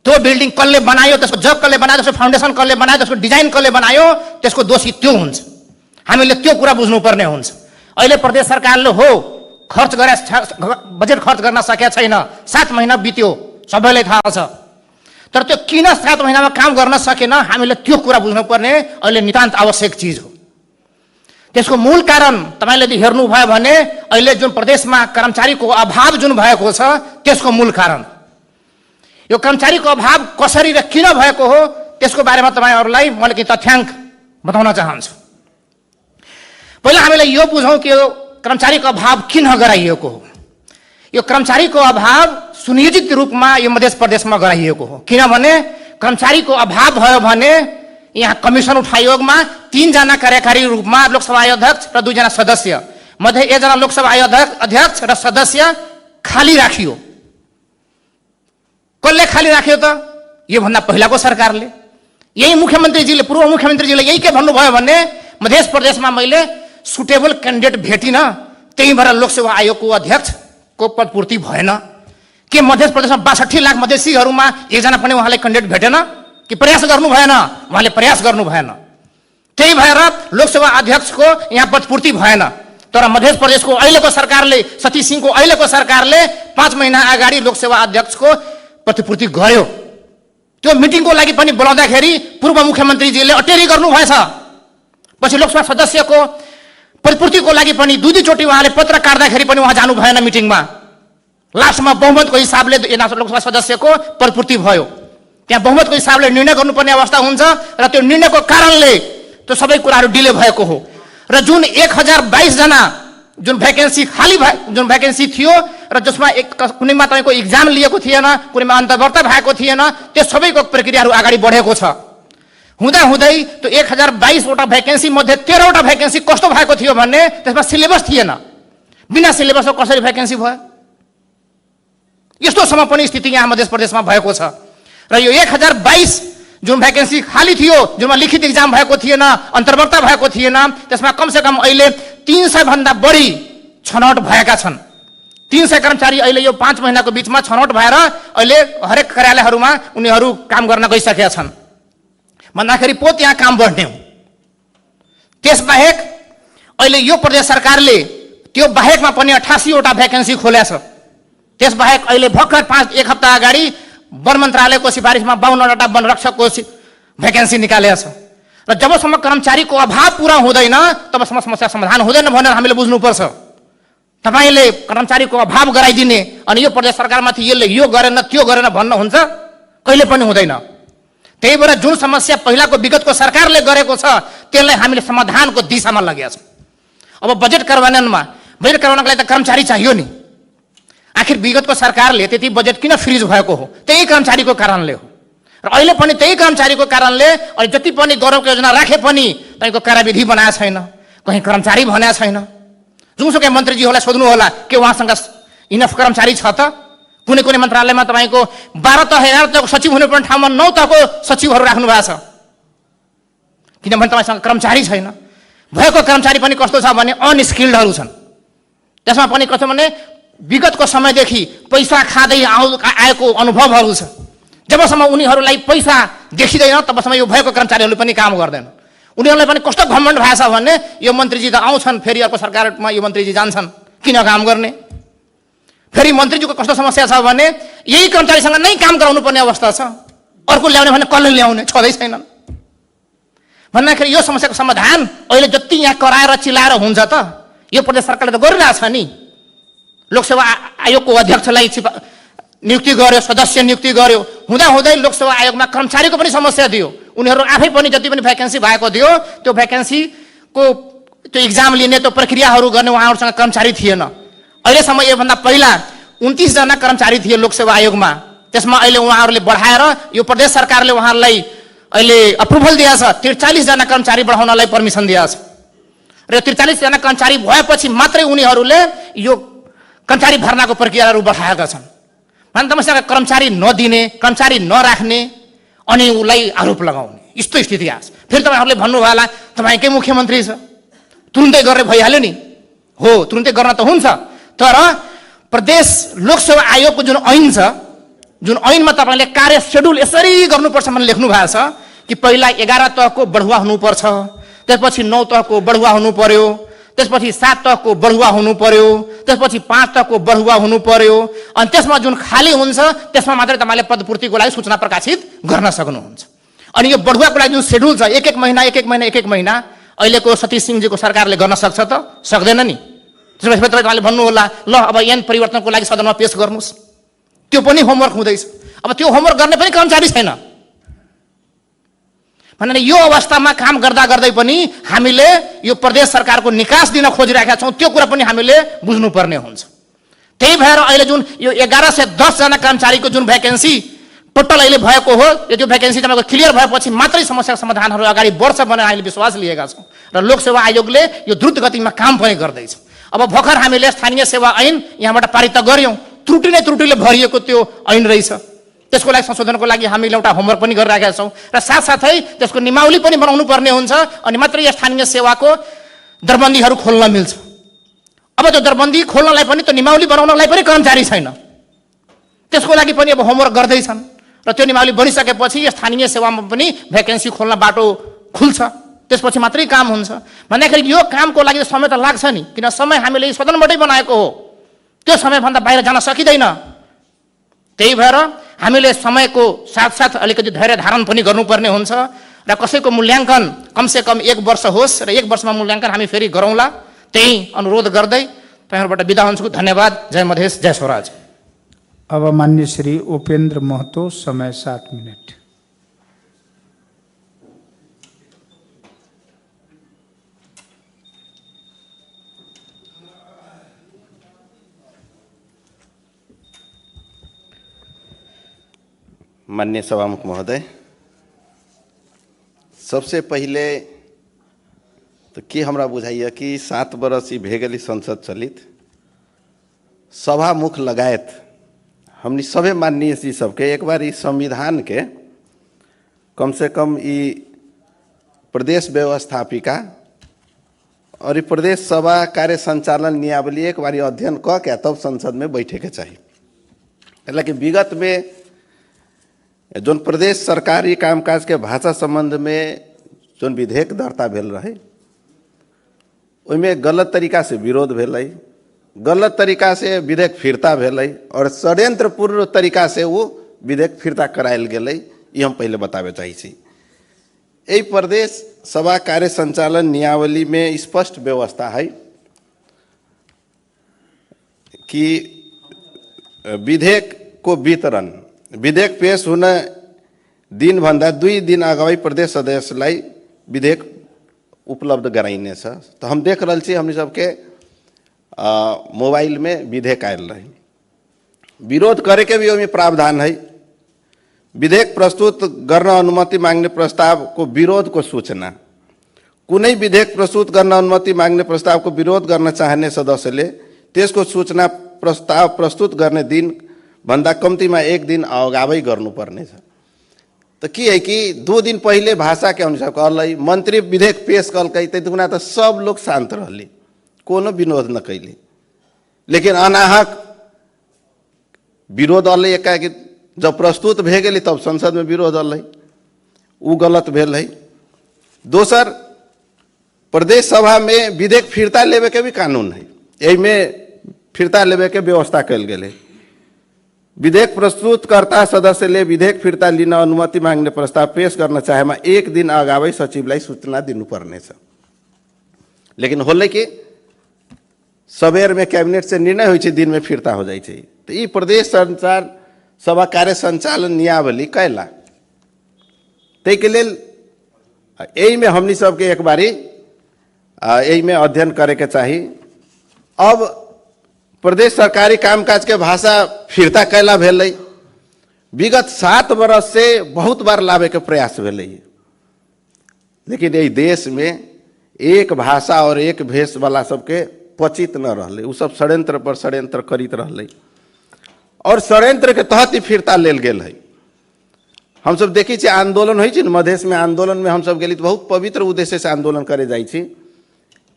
Speaker 7: त्यो बिल्डिङ कसले बनायो, त्यसको जग कसले बनायो, त्यसको फाउन्डेसन कसले बनायो, त्यसको डिजाइन कसले बनायो, त्यसको दोषी त्यो हुन्छ। हामीले त्यो कुरा बुझ्नुपर्ने हुन्छ। अहिले प्रदेश सरकारले हो खर्च गरे, बजेट खर्च गर्न सकेका छैन, 7 महिना बित्यो, सबैलाई थाहा छ। तर त्यो किन 7 महिनामा काम गर्न सकेन, हामीले त्यो कुरा बुझ्नुपर्ने अहिले नितान्त आवश्यक चिज हो। त्यसको मूल कारण तपाईले यदि हेर्नुभयो भने अहिले जुन प्रदेशमा कर्मचारीको अभाव जुन भएको छ, त्यसको मूल कारण यो कर्मचारीको अभाव कसरी र किन भएको हो, त्यसको बारेमा तपाईहरुलाई मैले केही तथ्याङ्क बताउन चाहन्छु। पहिला हामीले यो बुझौं कि यो कर्मचारीको अभाव किन गराइएको हो। यो कर्मचारीको अभाव सुनियोजित रूपमा यो मध्य प्रदेशमा गराइएको हो। किनभने कर्मचारीको अभाव भयो भने यहाँ कमिसन उठायोगमा 3 जना कार्यकारी रूपमा लोकसभा अध्यक्ष र 2 जना सदस्य मध्ये 1 जना लोकसभा अध्यक्ष र सदस्य खाली राखियो। कसले खाली राख्यो त? यो भन्दा पहिलाको सरकारले। यही मुख्यमन्त्रीजीले, पूर्व मुख्यमन्त्रीजीले यही के भन्नुभयो भने मध्य प्रदेशमा मैले सुटेबल क्यान्डिडेट भेटिन, त्यही भएर लोकसेवा आयोगको अध्यक्षको पदपूर्ति भएन। के मध्य प्रदेशमा 62 लाख मधेसीहरूमा 1 जना पनि उहाँले क्यान्डिडेट भेटेन कि प्रयास गर्नु भएन? उहाँले प्रयास गर्नु भएन, त्यही भएर लोकसेवा अध्यक्षको यहाँ पदपूर्ति भएन। तर मध्य प्रदेशको अहिलेको सरकारले, सतीश सिंहको अहिलेको सरकारले 5 महिना अगाडि लोकसेवा अध्यक्षको प्रतिपूर्ति गर्यो। त्यो मिटिङको लागि पनि बोलाउँदाखेरि पूर्व मुख्यमन्त्रीजीले अटेरी गर्नु भएछ। पछि लोकसभा सदस्यको प्रतिपूर्तिको लागि पनि 2 चोटि उहाँले पत्र काट्दाखेरि पनि उहाँ जानु भएन मिटिङमा। लास्टमा बहुमतको हिसाबले लोकसभा सदस्यको प्रतिपूर्ति भयो। त्यहाँ बहुमतको हिसाबले निर्णय गर्नुपर्ने अवस्था हुन्छ र त्यो निर्णयको कारणले त्यो सबै कुराहरू डिले भएको हो। र जुन 1022 जना जुन भ्याकेन्सी खाली जुन भ्याकेन्सी थियो र जसमा कुनैमा तपाईको एक्जाम लिएको थिएन, कुनैमा अन्तर्वार्ता भएको थिएन, त्यो सबैको प्रक्रियाहरू अगाडि बढेको छ। हुँदा हुँदै त्यो 1022 वटा भ्याकेन्सी मध्ये 13 वटा भ्याकेन्सी कस्तो भएको थियो भने त्यसमा सिलेबस थिएन। बिना सिलेबसको कसरी भ्याकेन्सी भयो? यस्तोसम्म पनि स्थिति यहाँ मध्य प्रदेशमा भएको छ। र यो 1022 जुन भ्याकेन्सी खाली थियो, जुनमा लिखित एक्जाम भएको थिएन, अन्तर्वार्ता भएको थिएन, त्यसमा कमसेकम अहिले 300 भन्दा बढी छनौट भएका छन्। 300 कर्मचारी अहिले यो 5 महिनाको बीचमा छनौट भएर अहिले हरेक कार्यालयहरूमा उनीहरू काम गर्न गइसकेका छन्। भन्दाखेरि पो त्यहाँ काम बढ्ने हो। त्यसबाहेक अहिले यो प्रदेश सरकारले त्यो बाहेकमा पनि 88 वटा भ्याकेन्सी खोलेछ। त्यसबाहेक अहिले भर्खर 1 हप्ता अगाडि वन मन्त्रालयको सिफारिसमा 52 वटा वनरक्षकको भ्याकेन्सी निकालेको छ। र जबसम्म कर्मचारीको अभाव पूरा हुँदैन तबसम्म समस्या समाधान हुँदैन भनेर हामीले बुझ्नुपर्छ। तपाईले कर्मचारीको अभाव गराइदिने अनि यो प्रदेश सरकारमाथि यसले यो गरेन त्यो गरेन भन्नुहुन्छ, कहिले पनि हुँदैन। त्यही भएर जुन समस्या पहिलाको विगतको सरकारले गरेको छ त्यसलाई हामीले समाधानको दिशामा लागेका छौँ। अब बजेट कार्यान्वयनमा गर्नको लागि त कर्मचारी चाहियो नि। आखिर विगतको सरकारले त्यति बजेट किन फ्रिज भएको हो? त्यही कर्मचारीको कारणले हो। र अहिले पनि त्यही कर्मचारीको कारणले अहिले जति पनि गौरवको योजना राखे पनि तपाईँको कार्यविधि बनाएको छैन, कहीँ कर्मचारी भनेको छैन। जुनसुकै मन्त्रीजीहरूलाई सोध्नु होला के उहाँसँग इनफ कर्मचारी छ त? कुनै कुनै मन्त्रालयमा तपाईँको 12 तह 11 तहको सचिव हुनुपर्ने ठाउँमा 9 तहको सचिवहरू राख्नु भएको छ, किनभने तपाईँसँग कर्मचारी छैन। भएको कर्मचारी पनि कस्तो छ भने अनस्किल्डहरू छन्। त्यसमा पनि कस्तो भने विगतको समयदेखि पैसा खाँदै आएको अनुभवहरू छ। जबसम्म उनीहरूलाई पैसा देखिँदैन तबसम्म यो भएको कर्मचारीहरूले पनि काम गर्दैन। उनीहरूलाई पनि कस्तो घमण्ड भएको छ भने यो मन्त्रीजी त आउँछन्, फेरि अर्को सरकारमा यो मन्त्रीजी जान्छन्, किन काम गर्ने? फेरि मन्त्रीजीको कस्तो समस्या छ भने यही कर्मचारीसँग नै काम गराउनु पर्ने अवस्था छ, अर्को ल्याउने भने कसले ल्याउने, छँदै छैनन्। भन्दाखेरि यो समस्याको समाधान अहिले जति यहाँ कराएर चिलाएर हुन्छ त यो प्रदेश सरकारले त गरिरहेछ नि। लोकसेवा आयोगको अध्यक्षलाई नियुक्ति गर्यो, सदस्य नियुक्ति गर्यो, हुँदाहुँदै लोकसेवा आयोगमा कर्मचारीको पनि समस्या दियो। उनीहरू आफै पनि जति पनि भ्याकेन्सी भएको थियो त्यो भ्याकेन्सीको त्यो इक्जाम लिने त्यो प्रक्रियाहरू गर्ने उहाँहरूसँग कर्मचारी थिएन। अहिलेसम्म योभन्दा पहिला 29 जना कर्मचारी थिए लोकसेवा आयोगमा। त्यसमा अहिले उहाँहरूले बढाएर यो प्रदेश सरकारले उहाँहरूलाई अहिले अप्रुभल दिएछ 43 जना कर्मचारी बढाउनलाई पर्मिसन दिएछ र 43 जना कर्मचारी भएपछि मात्रै उनीहरूले यो कर्मचारी भर्नाको प्रक्रियाहरू बढाएका छन्। भने तपाईँसँग कर्मचारी नदिने, कर्मचारी नराख्ने अनि उसलाई आरोप लगाउने यस्तो स्थिति आछ। फेरि तपाईँहरूले भन्नुभयो होला तपाईँकै मुख्यमन्त्री छ, तुरुन्तै गरेर भइहाल्यो नि। हो, तुरुन्तै गर्न त हुन्छ, तर प्रदेश लोकसेवा आयोगको जुन ऐन छ, जुन ऐनमा तपाईँले कार्य सेड्युल यसरी गर्नुपर्छ भनेर लेख्नु भएको छ कि पहिला 11 तहको बढुवा हुनुपर्छ, त्यसपछि 9 तहको बढुवा हुनु पर्यो, त्यसपछि 7 तहको बढुवा हुनु पर्यो, त्यसपछि 5 तहको बढुवा हुनु पर्यो, अनि त्यसमा जुन खाली हुन्छ त्यसमा मात्रै तपाईँले पदपूर्तिको लागि सूचना प्रकाशित गर्न सक्नुहुन्छ। अनि यो बढुवाको लागि जुन सेड्युल छ एक एक महिना अहिलेको सतीश सिंहजीको सरकारले गर्न सक्छ त? सक्दैन नि। त्यसपछि तपाईँले भन्नु होला ल अब ऐन परिवर्तनको लागि सदनमा पेश गर्नुहोस्, त्यो पनि होमवर्क हुँदैछ। अब त्यो होमवर्क गर्ने पनि कर्मचारी छैन भने यो अवस्थामा काम गर्दा गर्दै पनि हामीले यो प्रदेश सरकारको निकास दिन खोजिरहेका छौँ, त्यो कुरा पनि हामीले बुझ्नुपर्ने हुन्छ। त्यही भएर अहिले जुन यो 1110 जना कर्मचारीको जुन भ्याकेन्सी टोटल अहिले भएको हो, यो भ्याकेन्सी तपाईँको क्लियर भएपछि मात्रै समस्याको समाधानहरू अगाडि बढ्छ भनेर हामीले विश्वास लिएका छौँ र लोकसेवा आयोगले यो द्रुत गतिमा काम पनि गर्दैछ। अब भर्खर हामीले स्थानीय सेवा ऐन यहाँबाट पारित त गर्यौँ, त्रुटिले भरिएको त्यो ऐन रहेछ। त्यसको लागि संशोधनको लागि हामीले एउटा होमवर्क पनि गरिरहेका छौँ र साथसाथै त्यसको नियमावली पनि बनाउनु पर्ने हुन्छ, अनि मात्रै स्थानीय सेवाको दरबन्दीहरू खोल्न मिल्छ। अब त्यो दरबन्दी खोल्नलाई पनि त्यो नियमावली बनाउनलाई पनि कर्मचारी छैन, त्यसको लागि पनि अब होमवर्क गर्दैछन् र त्यो नियमावली बनिसकेपछि स्थानीय सेवामा पनि भ्याकेन्सी खोल्न बाटो खुल्छ, त्यसपछि मात्रै काम हुन्छ। भन्दाखेरि यो कामको लागि समय त लाग्छ नि, किन समय हामीले सदनबाटै बनाएको हो, त्यो समयभन्दा बाहिर जान सकिँदैन। त्यही भएर हामीले समयको साथसाथ अलिकति धैर्य धारण पनि गर्नुपर्ने हुन्छ र कसैको मूल्याङ्कन कमसेकम 1 वर्ष होस् र 1 वर्षमा मूल्याङ्कन हामी फेरि गरौँला, त्यही अनुरोध गर्दै तपाईँहरूबाट बिदा हुन्छु। धन्यवाद। जय मधेस, जय स्वराज।
Speaker 2: अब मान्य श्री उपेन्द्र महतो, समय 7 मिनट।
Speaker 8: माननीय सभामुख महोदय, सबसे पहिले तो के हमरा बुझाइए कि 7 बरस ई भे गेली संसद चलित, सभामुख लगायत हमनी सभे माननीय जी सबके एक बार इस संविधान के कम से कम ई प्रदेश व्यवस्थापिका और प्रदेश सभा कार्य संचालन नियमावली एक बार अध्ययन क के तब संसद में बैठे के चाहिए। हालांकि विगत में जोन प्रदेश सरकारी कामकाज के भाषा संबंध में जोन विधेयक दर्ता भेल रहे उनमें गलत तरीका से विरोध भेल, गलत तरीका से विधेयक फिरता भेल और षड्यंत्रपूर्ण तरीका से वो विधेयक फिरता करायल गेल, ये हम पहले बतावे चाहिए। यही प्रदेश सभा कार्य संचालन नियमावली में स्पष्ट व्यवस्था है कि विधेयक को वितरण विधेयक पेश होने दिन भन्दा 2 दिन अगावै प्रदेश सदस्यलाई विधेयक उपलब्ध गराइने छ। तो हम देख रहे हमने सबके मोबाइल में विधेयक आयल रहे, विरोध करे के भी ओमे प्रावधान है। विधेयक प्रस्तुत गर्न अनुमति मांगने प्रस्ताव को विरोध को सूचना कुनै विधेयक प्रस्तुत गर्न अनुमति माग्ने प्रस्तावको विरोध गर्न चाहने सदस्यले त्यसको सूचना प्रस्ताव प्रस्तुत गर्ने दिन भन्दा कम्तीमा 1 दिन अगावै गर्नुपर्नेछ। तो की है कि 2 दिन पहले भाषा के अनुसार कहलै मंत्री विधेयक पेश कलकै त्यतिखुना त सब लोग शांत रहले, कोनो विरोध न कैले। लेकिन अनाहक विरोध अल्लै एकाएक जब प्रस्तुत भे गेलै तब संसद में विरोध अल्लै, उ गलत भेल है। दोसर, प्रदेश सभा में विधेयक फिरता लेवे के भी कानून है, यही में फिरता लेवे के व्यवस्था कल गेलै। विधेयक प्रस्तुतकर्ता सदस्यले विधेयक फिर्ता लिन अनुमति माग्ने प्रस्ताव पेश गर्न चाहेमा 1 दिन अगावै सचिवलाई सूचना दिनुपर्नेछ। लेकिन होलै कि सबेर में कैबिनेट से निर्णय होइ छै, दिन में फिर्ता हो जाइ छै। तो ई प्रदेश संचार सभा कार्य संचालन नियावली कैला तै के लेल यही में हमनी सबके एक बारी यही में अध्ययन करे के चाही। अब प्रदेश सरकारी कामकाज के भाषा फिरता कैला भेलै, विगत 7 वर्ष से बहुत बार लावे के प्रयास भेलै, लेकिन यही देश में एक भाषा और एक भेष वाला सबके पचित न रहलै, उ सब षड्यंत्र पर षड्यंत्र करित रहलै और षड्यंत्र के तहत ही फिरता लेल गेल है। हम सब देखी छी आंदोलन होइ छै न, मधेश में आंदोलन में हम सब गेली तो बहुत पवित्र उद्देश्य से आंदोलन करे जाइ छी,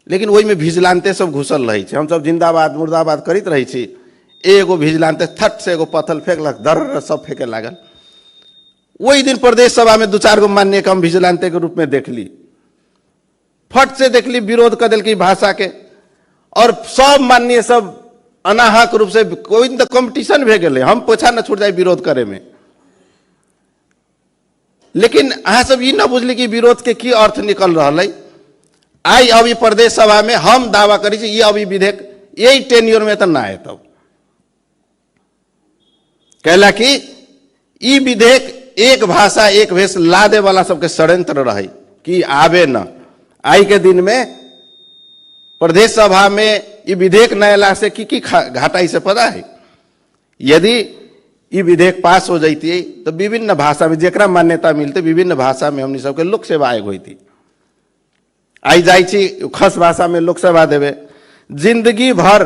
Speaker 8: लेकिन वही में भिजिलांते सब घुसल रही छे। हम सब जिंदाबाद मुर्दाबाद करित रही छी, एगो भिजिलांते थट से एगो पत्थर फेंकलक, धर सब फेंके लागल। वही दिन प्रदेश सभा में 2-4 गो माननीय हम भिजिलांते के रूप में देखली, फट से देखली विरोध कर दिल की भाषा के, और सब माननीय सब अनाहक रूप से कोई तो कंपटीशन भे गेले, हम पोछा न छूट जाए विरोध करे में। लेकिन अहाँ सब ई न बुझली कि विरोध के की अर्थ निकल रहा है। आई अभी प्रदेश सभा में हम दावा करी छी ये अभी विधेयक यही टेन्योर में तो ना आए, तब कहला कि ई विधेयक एक भाषा एक भेष लादे वाला सबके षड्यंत्र रहे कि आवे न। आई के दिन में प्रदेश सभा में ये विधेयक न अला से की घाटा से पता है। यदि ये विधेयक पास हो जाती तो विभिन्न भाषा में जेकरा मान्यता मिलते विभिन्न भाषा में हमनी सबके लोक सेवा आयोग होती। आई जाइ छी खस भाषा में लोक सेवा देवे, जिंदगी भर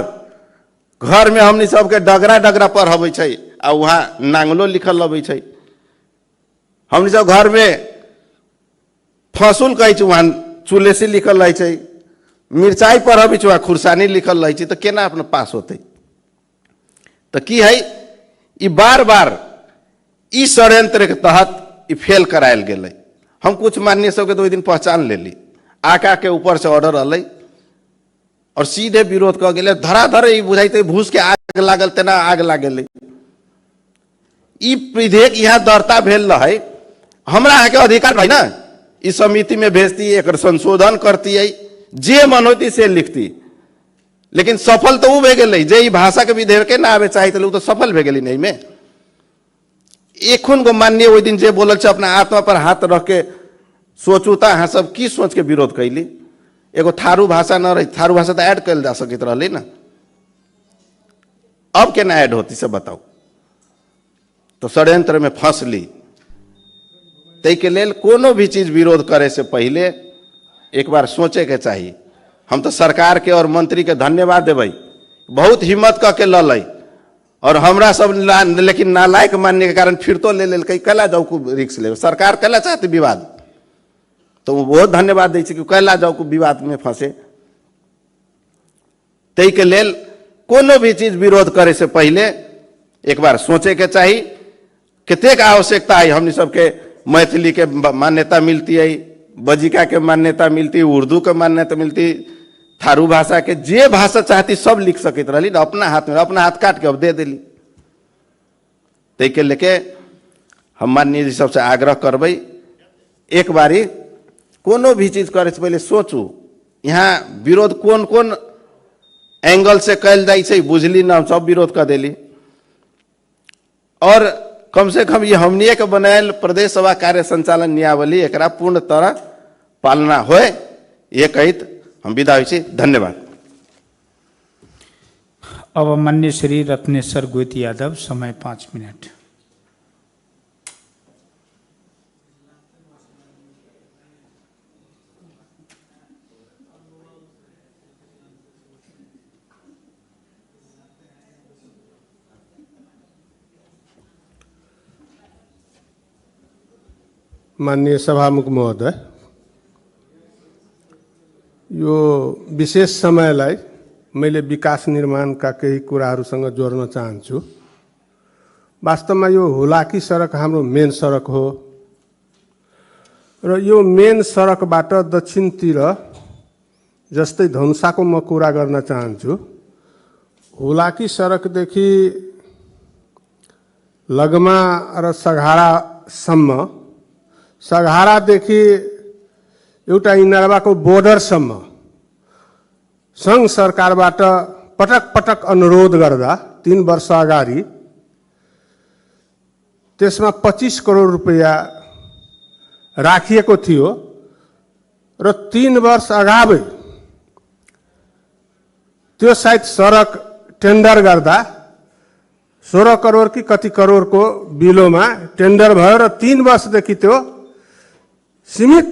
Speaker 8: घर में हमनी सबके डगरा डगरा पढ़ाबै छै आ वहाँ नांगलो लिखल लबै छै। हमनी सब घर में फसुल कहै छै वहाँ चुलेसी लिखल रहै छै, मिर्चाई पढ़ाबै छै वहाँ खुरसानी लिखल रहै छै, तो केना अपना पास होते। तो की है ई बार बार ई षड्यंत्र के तहत ई फेल करायल गेलै। हम कुछ माननीय सबके तो दिन पहचान लेली, आका के ऊपर से ऑर्डर अलै और सीधे विरोध कर गेले, धराधर ई बुझाइते भूस के आग लागल तेना आग लागल। ई विधेयक यहाँ दर्ता भेल रहे, हमरा अहाँ के अधिकार है ना, इस समिति में भेजती एक संशोधन करती है, जे मन होती से लिखती। लेकिन सफल तो वो भे गेलै जे ई भाषा के विधेयक ना आवे चाहिए तो सफल भे गेली नहीं में। एखुन को माननीय ओहि दिन जे बोलल छै अपना आत्मा पर हाथ रख के सोचू तो अहाँ सब की सोच के विरोध कैली। एगो थारू भाषा न रही, थारू भाषा तो ऐड कल जा सकित रहले ना, अब केना ऐड होती से बताओ। तो षड्यंत्र में फंसली। तै के लेल कोनो भी चीज विरोध करे से पहले एक बार सोचे के चाहिए। हम तो सरकार के और मंत्री के धन्यवाद देबै, बहुत हिम्मत करके ललै और हमरा सब लेकिन नालायक मानने के कारण फिर तो ले लेलकै, कैला जाऊ को रिक्स ले। सरकार कैला चाहते विवाद, तो वो बहुत धन्यवाद दै छै कि कैला जाऊ को विवाद में फंसे। तै के लेल कोनो भी चीज विरोध करे से पहले एक बार सोचे के चाहिए। कतेक आवश्यकता है, हमनी सबके मैथिली के मान्यता मिलती है, बजिका के मान्यता मिलती, उर्दू के मान्यता मिलती, थारू भाषा के जे भाषा चाहती सब लिख सकित रही ना, अपना हाथ में, अपना हाथ काट के अब दे दिली। तै के लेके हम माननीय जी सबसे आग्रह करबै, एक बारी कोनो भी चीज करे से पहले सोचू यहाँ विरोध कोन कोन एंगल से कैल जाइ छै, बुझली ना, हम सब विरोध कर देली। और कम से कम ये हमनिए के बनायल प्रदेश सभा कार्य संचालन नियावली एकरा पूर्ण तरह पालना होए, ये कहित हम विदा होइ छी। धन्यवाद।
Speaker 2: अब माननीय श्री रत्नेश्वर गोइती यादव, समय 5 मिनट।
Speaker 9: माननीय सभामुख महोदय, यो विशेष समयलाई मैले विकास निर्माणका केही कुराहरूसँग जोड्न चाहन्छु। वास्तवमा यो हुलाकी सडक हाम्रो मेन सडक हो र यो मेन सडकबाट दक्षिणतिर, जस्तै धनुषाको म कुरा गर्न चाहन्छु। हुलाकी सडकदेखि लगमा र सघारासम्म, सघारादेखि एउटा इनरवाको बोर्डरसम्म सङ्घ सरकारबाट पटक पटक अनुरोध गर्दा 3 वर्ष अगाडि त्यसमा 25 करोड रुपैयाँ राखिएको थियो र 3 वर्ष अगावै त्यो सायद सडक टेन्डर गर्दा 16 करोड कि कति करोडको बिलोमा टेन्डर भयो र 3 वर्षदेखि त्यो सीमित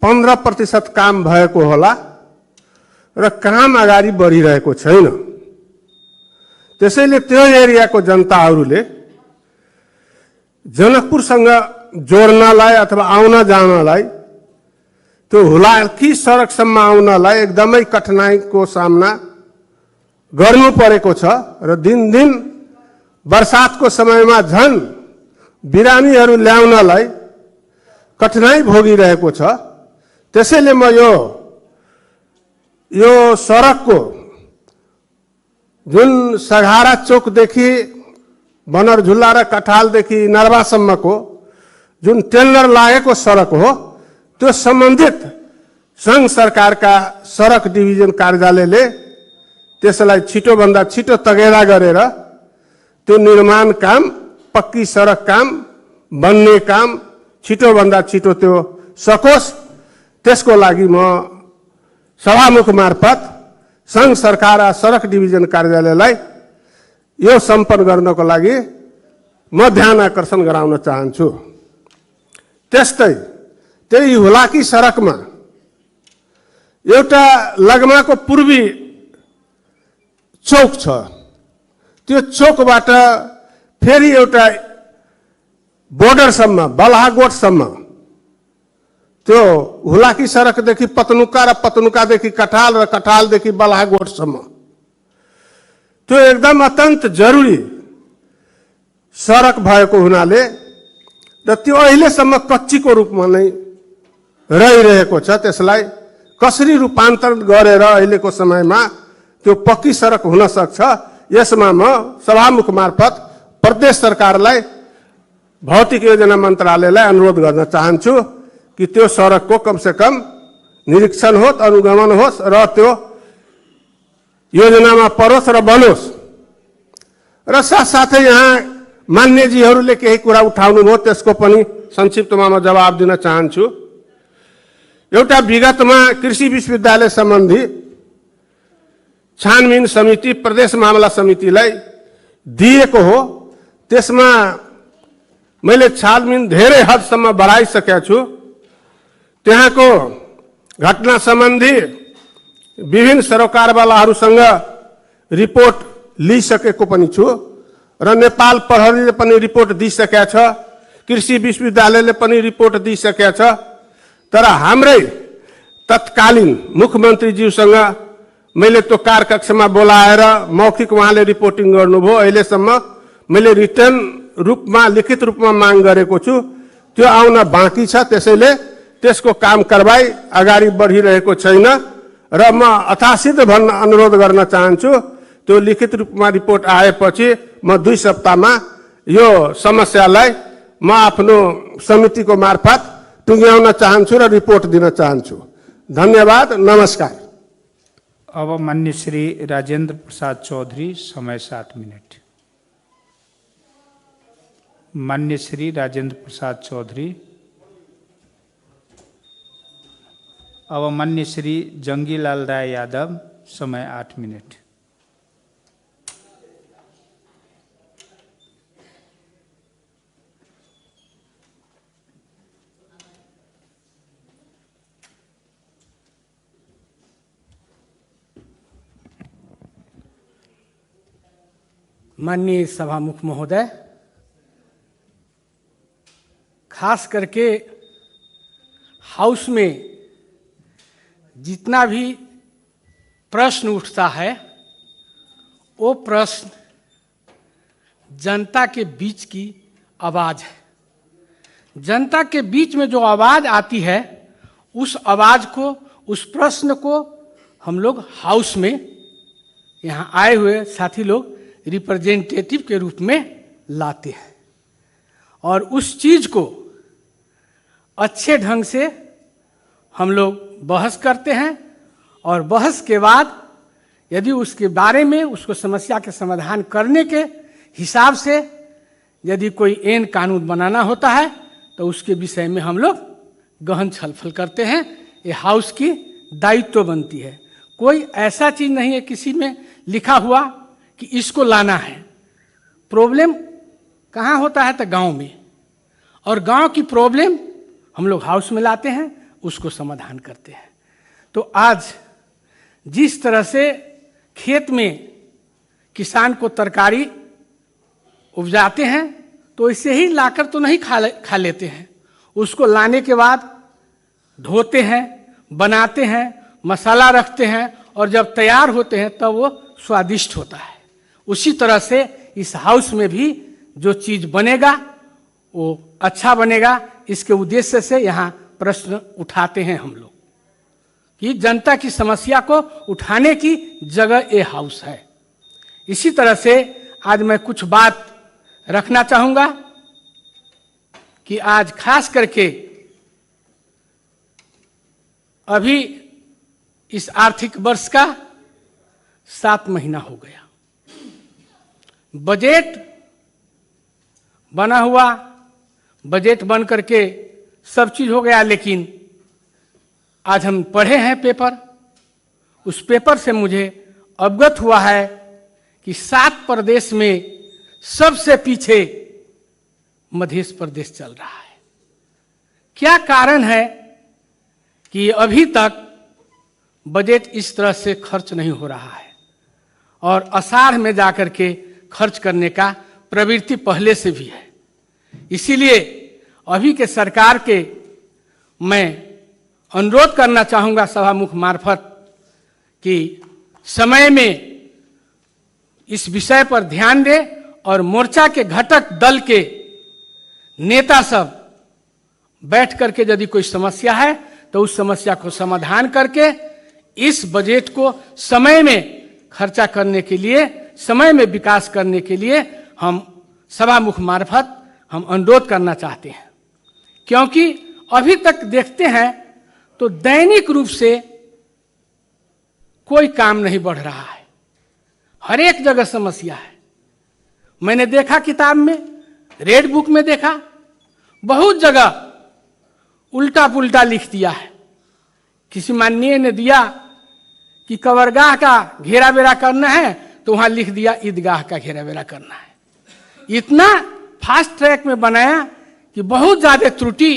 Speaker 9: 15% काम भएको होला र काम अगाडि बढिरहेको छैन। त्यसैले त्यो एरियाको जनताहरूले जनकपुरसँग जोड्नलाई अथवा आउन जानलाई, त्यो हुलाकी सडकसम्म आउनलाई एकदमै कठिनाइको सामना गर्नु परेको छ र दिनदिन बर्सातको समयमा झन् बिरामीहरू ल्याउनलाई कठिनाइ भोगिरहेको छ। त्यसैले म यो सडकको जुन सघारा चोकदेखि बनरझुल्ला र कठालदेखि नरवासम्मको जुन टेन्डर लागेको सडक हो, त्यो सम्बन्धित सङ्घ सरकारका सडक डिभिजन कार्यालयले त्यसलाई छिटोभन्दा छिटो तगेरा गरेर त्यो निर्माण काम, पक्की सडक काम, बन्ने काम छिटोभन्दा छिटो त्यो सकोस्, त्यसको लागि म सभामुख मार्फत सङ्घ सरकार र सडक डिभिजन कार्यालयलाई यो सम्पन्न गर्नको लागि म ध्यान आकर्षण गराउन चाहन्छु। त्यस्तै त्यही हुलाकी सडकमा एउटा लगमाको पूर्वी चौक छ। त्यो चौकबाट फेरि एउटा बोर्डरसम्म, बलहागोटसम्म, त्यो हुलाकी सडकदेखि पतनुका र पतनुकादेखि कठाल र कठालदेखि बलहागोटसम्म त्यो एकदम अत्यन्त जरुरी सडक भएको हुनाले र त्यो अहिलेसम्म कच्चीको रूपमा नै रहिरहेको छ। त्यसलाई कसरी रूपान्तरण गरेर अहिलेको समयमा त्यो पक्की सडक हुन सक्छ, यसमा म सभामुख मार्फत प्रदेश सरकारलाई, भौतिक योजना मन्त्रालयलाई अनुरोध गर्न चाहन्छु कि त्यो सडकको कमसे कम निरीक्षण होस्, अनुगमन होस् र त्यो योजनामा परोस् र बनोस्। र साथसाथै यहाँ मान्यजीहरूले केही कुरा उठाउनुभयो, त्यसको पनि संक्षिप्तमा म जवाब दिन चाहन्छु। एउटा विगतमा कृषि विश्वविद्यालय सम्बन्धी छानबिन समिति प्रदेश मामला समितिलाई दिएको हो। त्यसमा मैले छानबिन धेरै हदसम्म बढाइसकेको छु। त्यहाँको घटना सम्बन्धी विभिन्न सरोकारवालाहरूसँग रिपोर्ट लिइसकेको पनि छु र नेपाल प्रहरीले पनि रिपोर्ट दिइसकेको छ, कृषि विश्वविद्यालयले पनि रिपोर्ट दिइसकेको छ। तर हाम्रै तत्कालीन मुख्यमन्त्रीज्यूसँग मैले त्यो कार्यकक्षमा बोलाएर मौखिक उहाँले रिपोर्टिङ गर्नुभयो। अहिलेसम्म मैले रिटर्न रूपमा, लिखित रूपमा माग गरेको छु, त्यो आउन बाँकी छ। त्यसैले त्यसको काम कारबाही अगाडि बढिरहेको छैन र म अथासित भन्न अनुरोध गर्न चाहन्छु, त्यो लिखित रूपमा रिपोर्ट आएपछि म 2 सप्ताहमा यो समस्यालाई म आफ्नो समितिको मार्फत टुङ्ग्याउन चाहन्छु र रिपोर्ट दिन चाहन्छु। धन्यवाद, नमस्कार।
Speaker 2: अब मान्य श्री राजेन्द्र प्रसाद चौधरी, समय 7 मिनट। मान्य श्री राजेन्द्र प्रसाद चौधरी। अब मान्य श्री जंगीलाल राय यादव, समय 8 मिनट।
Speaker 10: माननीय सभामुख महोदय, खास करके
Speaker 5: हाउस में जितना भी प्रश्न उठता है वो प्रश्न जनता के बीच की आवाज है। जनता के बीच में जो आवाज आती है उस आवाज को, उस प्रश्न को हम लोग हाउस में यहाँ आए हुए साथी लोग रिप्रेजेंटेटिव के रूप में लाते हैं और उस चीज को अच्छे ढंग से हम लोग बहस करते हैं और बहस के बाद यदि उसके बारे में उसको समस्या के समाधान करने के हिसाब से यदि कोई ऐन कानून बनाना होता है तो उसके विषय में हम लोग गहन छलफल करते हैं। ये हाउस की दायित्व बनती है। कोई ऐसा चीज नहीं है किसी में लिखा हुआ कि इसको लाना है। प्रॉब्लम कहाँ होता है तो गांव में, और गांव की प्रॉब्लम हम लोग हाउस में लाते हैं, उसको समाधान करते हैं। तो आज जिस तरह से खेत में किसान को तरकारी उपजाते हैं तो इसे ही लाकर तो नहीं खा लेते हैं, उसको लाने के बाद धोते हैं, बनाते हैं, मसाला रखते हैं और जब तैयार होते हैं तब वो स्वादिष्ट होता है। उसी तरह से इस हाउस में भी जो चीज बनेगा वो अच्छा बनेगा। इसके उद्देश्य से यहाँ प्रश्न उठाते हैं हम लोग कि जनता की समस्या को उठाने की जगह ये हाउस है। इसी तरह से आज मैं कुछ बात रखना चाहूंगा कि आज खास करके अभी इस आर्थिक वर्ष का 7 महीना हो गया, बजट बना हुआ, बजट बन करके सब चीज हो गया, लेकिन आज हम पढ़े हैं पेपर, उस पेपर से मुझे अवगत हुआ है कि 7 प्रदेश में सबसे पीछे मध्य प्रदेश चल रहा है। क्या कारण है कि अभी तक बजट इस तरह से खर्च नहीं हो रहा है और आषाढ़ में जाकर के खर्च करने का प्रवृत्ति पहले से भी है। इसीलिए अभी के सरकार के मैं अनुरोध करना चाहूंगा सभामुख मार्फत कि समय में इस विषय पर ध्यान दे और मोर्चा के घटक दल के नेता सब बैठ करके यदि कोई समस्या है तो उस समस्या को समाधान करके इस बजट को समय में खर्चा करने के लिए, समय में विकास करने के लिए हम सभामुख मार्फत हम अनुरोध करना चाहते हैं। क्योंकि अभी तक देखते हैं तो दैनिक रूप से कोई काम नहीं बढ़ रहा है, हर एक जगह समस्या है। मैंने देखा किताब में, रेड बुक में देखा, बहुत जगह उल्टा पुल्टा लिख दिया है। किसी माननीय ने दिया कि कब्रगाह का घेरा बेरा करना है तो वहां लिख दिया ईदगाह का घेरा बेरा करना है। इतना फास्ट ट्रैक में बनाया कि बहुत ज्यादा त्रुटि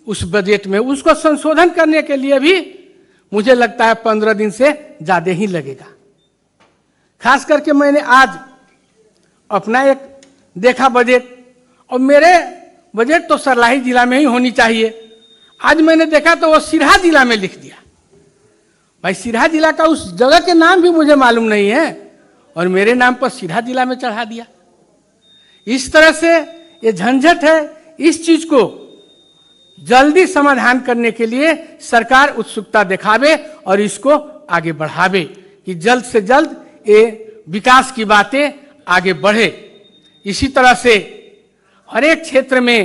Speaker 5: उस बजट में, उसको संशोधन करने के लिए भी मुझे लगता है 15 दिन से ज्यादा ही लगेगा। खास करके मैंने आज अपना एक देखा बजट, और मेरे बजट तो सरलाही जिला में ही होनी चाहिए, आज मैंने देखा तो वो सिरहा जिला में लिख दिया। भाई सिरहा जिला का उस जगह के नाम भी मुझे मालूम नहीं है और मेरे नाम पर सिरहा जिला में चढ़ा दिया। इस तरह से ये झंझट है। इस चीज को जल्दी समाधान करने के लिए सरकार उत्सुकता दिखावे और इसको आगे बढ़ावे कि जल्द से जल्द ये विकास की बातें आगे बढ़े। इसी तरह से हर एक क्षेत्र में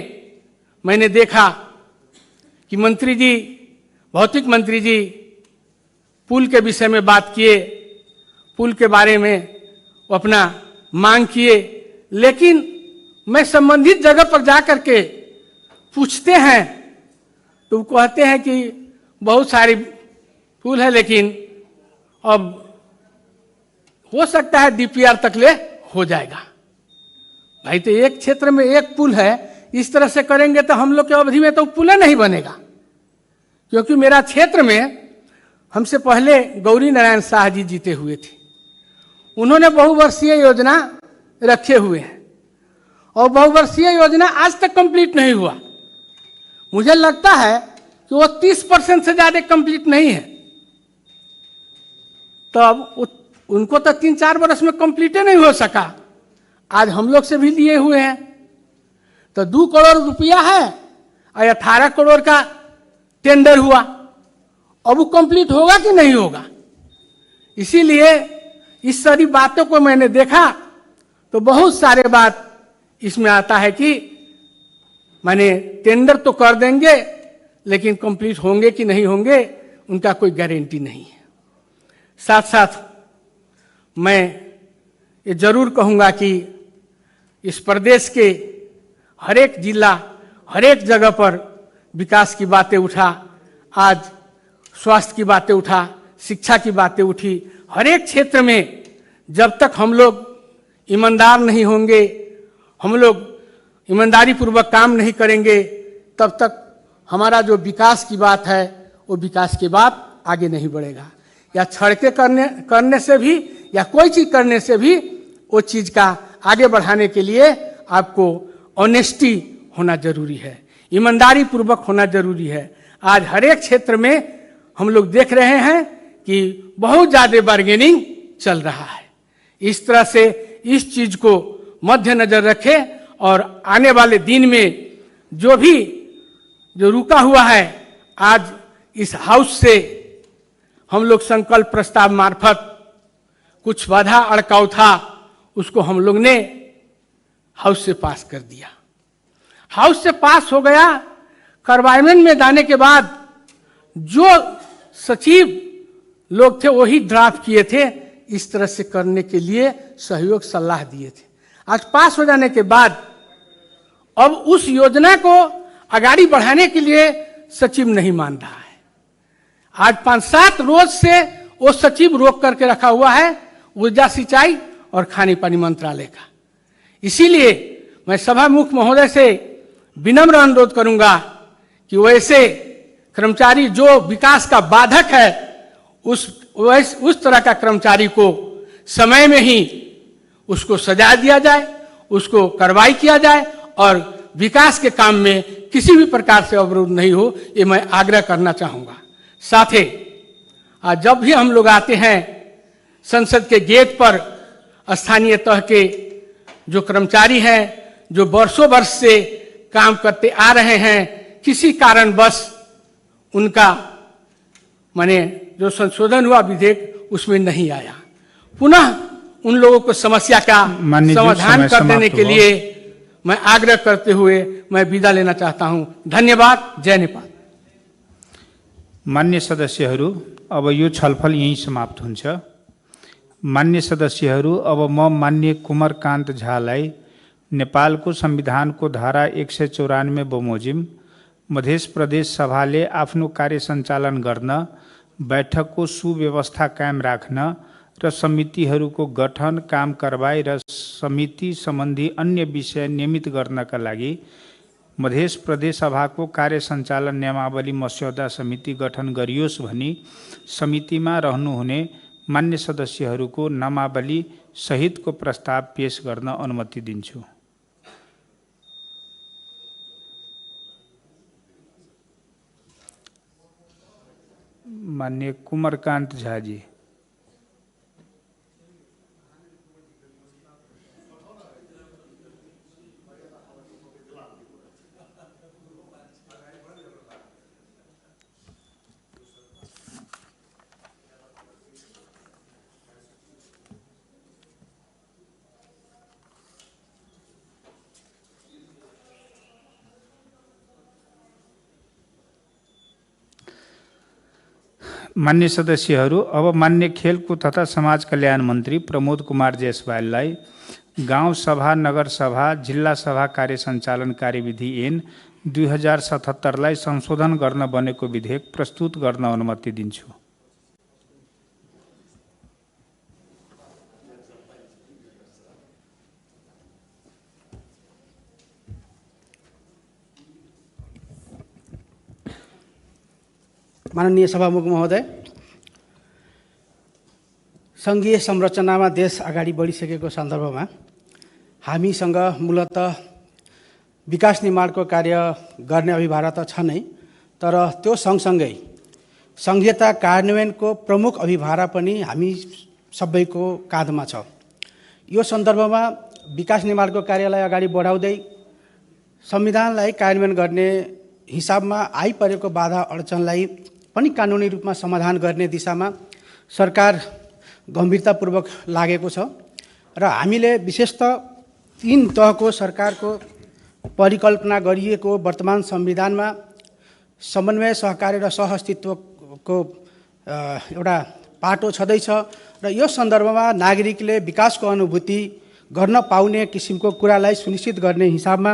Speaker 5: मैंने देखा कि मंत्री जी, भौतिक मंत्री जी पुल के विषय में बात किए, पुल के बारे में वो अपना मांग किए, लेकिन मैं संबंधित जगह पर जाकर के पूछते हैं तो वो कहते हैं कि बहुत सारी पुल है लेकिन अब हो सकता है डीपीआर तक ले हो जाएगा। भाई तो एक क्षेत्र में एक पुल है, इस तरह से करेंगे तो हम लोग के अवधि में तो पुल नहीं बनेगा। क्योंकि मेरा क्षेत्र में हमसे पहले गौरी नारायण शाह जी जीते हुए थे, उन्होंने बहुवर्षीय योजना रखे हुए हैं और बहुवर्षीय योजना आज तक कंप्लीट नहीं हुआ। मुझे लगता है कि वो 30% से ज़्यादा कंप्लीट नहीं है, तो अब उनको तो 3-4 वर्ष में कंप्लीट नहीं हो सका। आज हम लोग से भी लिए हुए हैं, तो 2 करोड़ रुपया है और 18 करोड़ का टेंडर हुआ। अब वो कंप्लीट होगा कि नहीं होगा? इसीलिए इस सारी बातों को मैंने देखा तो बहुत सारे बात इसमें आता है कि माने टेंडर तो कर देंगे लेकिन कंप्लीट होंगे कि नहीं होंगे उनका कोई गारंटी नहीं है। साथ साथ मैं ये जरूर कहूँगा कि इस प्रदेश के हर एक जिला, हर एक जगह पर विकास की बातें उठा, आज स्वास्थ्य की बातें उठा, शिक्षा की बातें उठी। हर एक क्षेत्र में जब तक हम लोग ईमानदार नहीं होंगे, हम लोग ईमानदारी पूर्वक काम नहीं करेंगे, तब तक हमारा जो विकास की बात है वो विकास की बात आगे नहीं बढ़ेगा। या सड़कें करने से भी या कोई चीज करने से भी वो चीज का आगे बढ़ाने के लिए आपको ऑनेस्टी होना जरूरी है, ईमानदारी पूर्वक होना जरूरी है। आज हर एक क्षेत्र में हम लोग देख रहे हैं कि बहुत ज्यादा बार्गेनिंग चल रहा है। इस तरह से इस चीज को मद्देनजर रखें और आने वाले दिन में जो रुका हुआ है, आज इस हाउस से हम लोग संकल्प प्रस्ताव मार्फत कुछ बाधा अड़काव था, उसको हम लोग ने हाउस से पास कर दिया। हाउस से पास हो गया। कार्यान्वयन में जाने के बाद जो सचिव लोग थे वही ड्राफ्ट किए थे, इस तरह से करने के लिए सहयोग सलाह दिए थे। आज पास हो जाने के बाद अब उस योजना को आगाड़ी बढ़ाने के लिए सचिव नहीं मान रहा है। आज 5-7 रोज से वो सचिव रोक करके रखा हुआ है ऊर्जा, सिंचाई और खाने पानी मंत्रालय का। इसीलिए मैं सभा मुख्य महोदय से विनम्र अनुरोध करूंगा कि वैसे कर्मचारी जो विकास का बाधक है उस तरह का कर्मचारी को समय में ही उसको सजा दिया जाए, उसको कार्रवाई किया जाए और विकास के काम में किसी भी प्रकार से अवरोध नहीं हो, ये मैं आग्रह करना चाहूंगा। साथ ही आज जब भी हम लोग आते हैं संसद के गेट पर, स्थानीय तह के जो कर्मचारी हैं, जो वर्षों वर्ष से काम करते आ रहे हैं, किसी कारणवश उनका माने जो संशोधन हुआ विधेयक उसमें नहीं आया, पुनः उन लोगों को समस्या का समाधान कर देने के लिए मैं आग्रह करते हुए मैं विदा लेना चाहता हूं। धन्यवाद। जय नेपाल।
Speaker 2: मान्य सदस्यहरू, अब यो छलफल यहीँ समाप्त हुन्छ। मान्य सदस्यहरू, अब म मान्य कुमारकान्त झालाई नेपालको संविधानको धारा 194 बमोजिम मध्य प्रदेश सभाले आफ्नो कार्य सञ्चालन गर्न, बैठकको सुव्यवस्था कायम राख्न र समितिहरूको गठन, काम कारबाही र समिति सम्बन्धी अन्य विषय नियमित गर्नका लागि मध्य प्रदेश सभाको कार्य सञ्चालन नियमावली मस्यौदा समिति गठन गरियोस् भनी समितिमा रहनुहुने मान्य सदस्यहरूको नामावली सहितको प्रस्ताव पेश गर्न अनुमति दिन्छु। मान्य कुमारकान्त झाजी। मान्य सदस्यहरू, अब मान्य खेलकुद तथा समाज कल्याण मन्त्री प्रमोद कुमार जयसवाललाई गाउँ सभा, नगर सभा, जिल्ला सभा कार्य सञ्चालन कार्यविधि ऐन 2077लाई संशोधन गर्न बनेको विधेयक प्रस्तुत गर्न अनुमति दिन्छु।
Speaker 10: माननीय सभामुख महोदय, सङ्घीय संरचनामा देश अगाडि बढिसकेको सन्दर्भमा हामीसँग मूलतः विकास निर्माणको कार्य गर्ने अभिभार त छ नै, तर त्यो सँगसँगै संहिता कार्यान्वयनको प्रमुख अभिभारा पनि हामी सबैको काँधमा छ। यो सन्दर्भमा विकास निर्माणको कार्यलाई अगाडि बढाउँदै संविधानलाई कार्यान्वयन गर्ने हिसाबमा आइपरेको बाधा अडचनलाई पनि कानुनी रूपमा समाधान गर्ने दिशामा सरकार गम्भीरतापूर्वक लागेको छ र हामीले विशेषतः 3 तहको सरकारको परिकल्पना गरिएको वर्तमान संविधानमा समन्वय, सहकार्य र सहअस्तित्वको एउटा पाटो छँदैछ र यो सन्दर्भमा नागरिकले विकासको अनुभूति गर्न पाउने किसिमको कुरालाई सुनिश्चित गर्ने हिसाबमा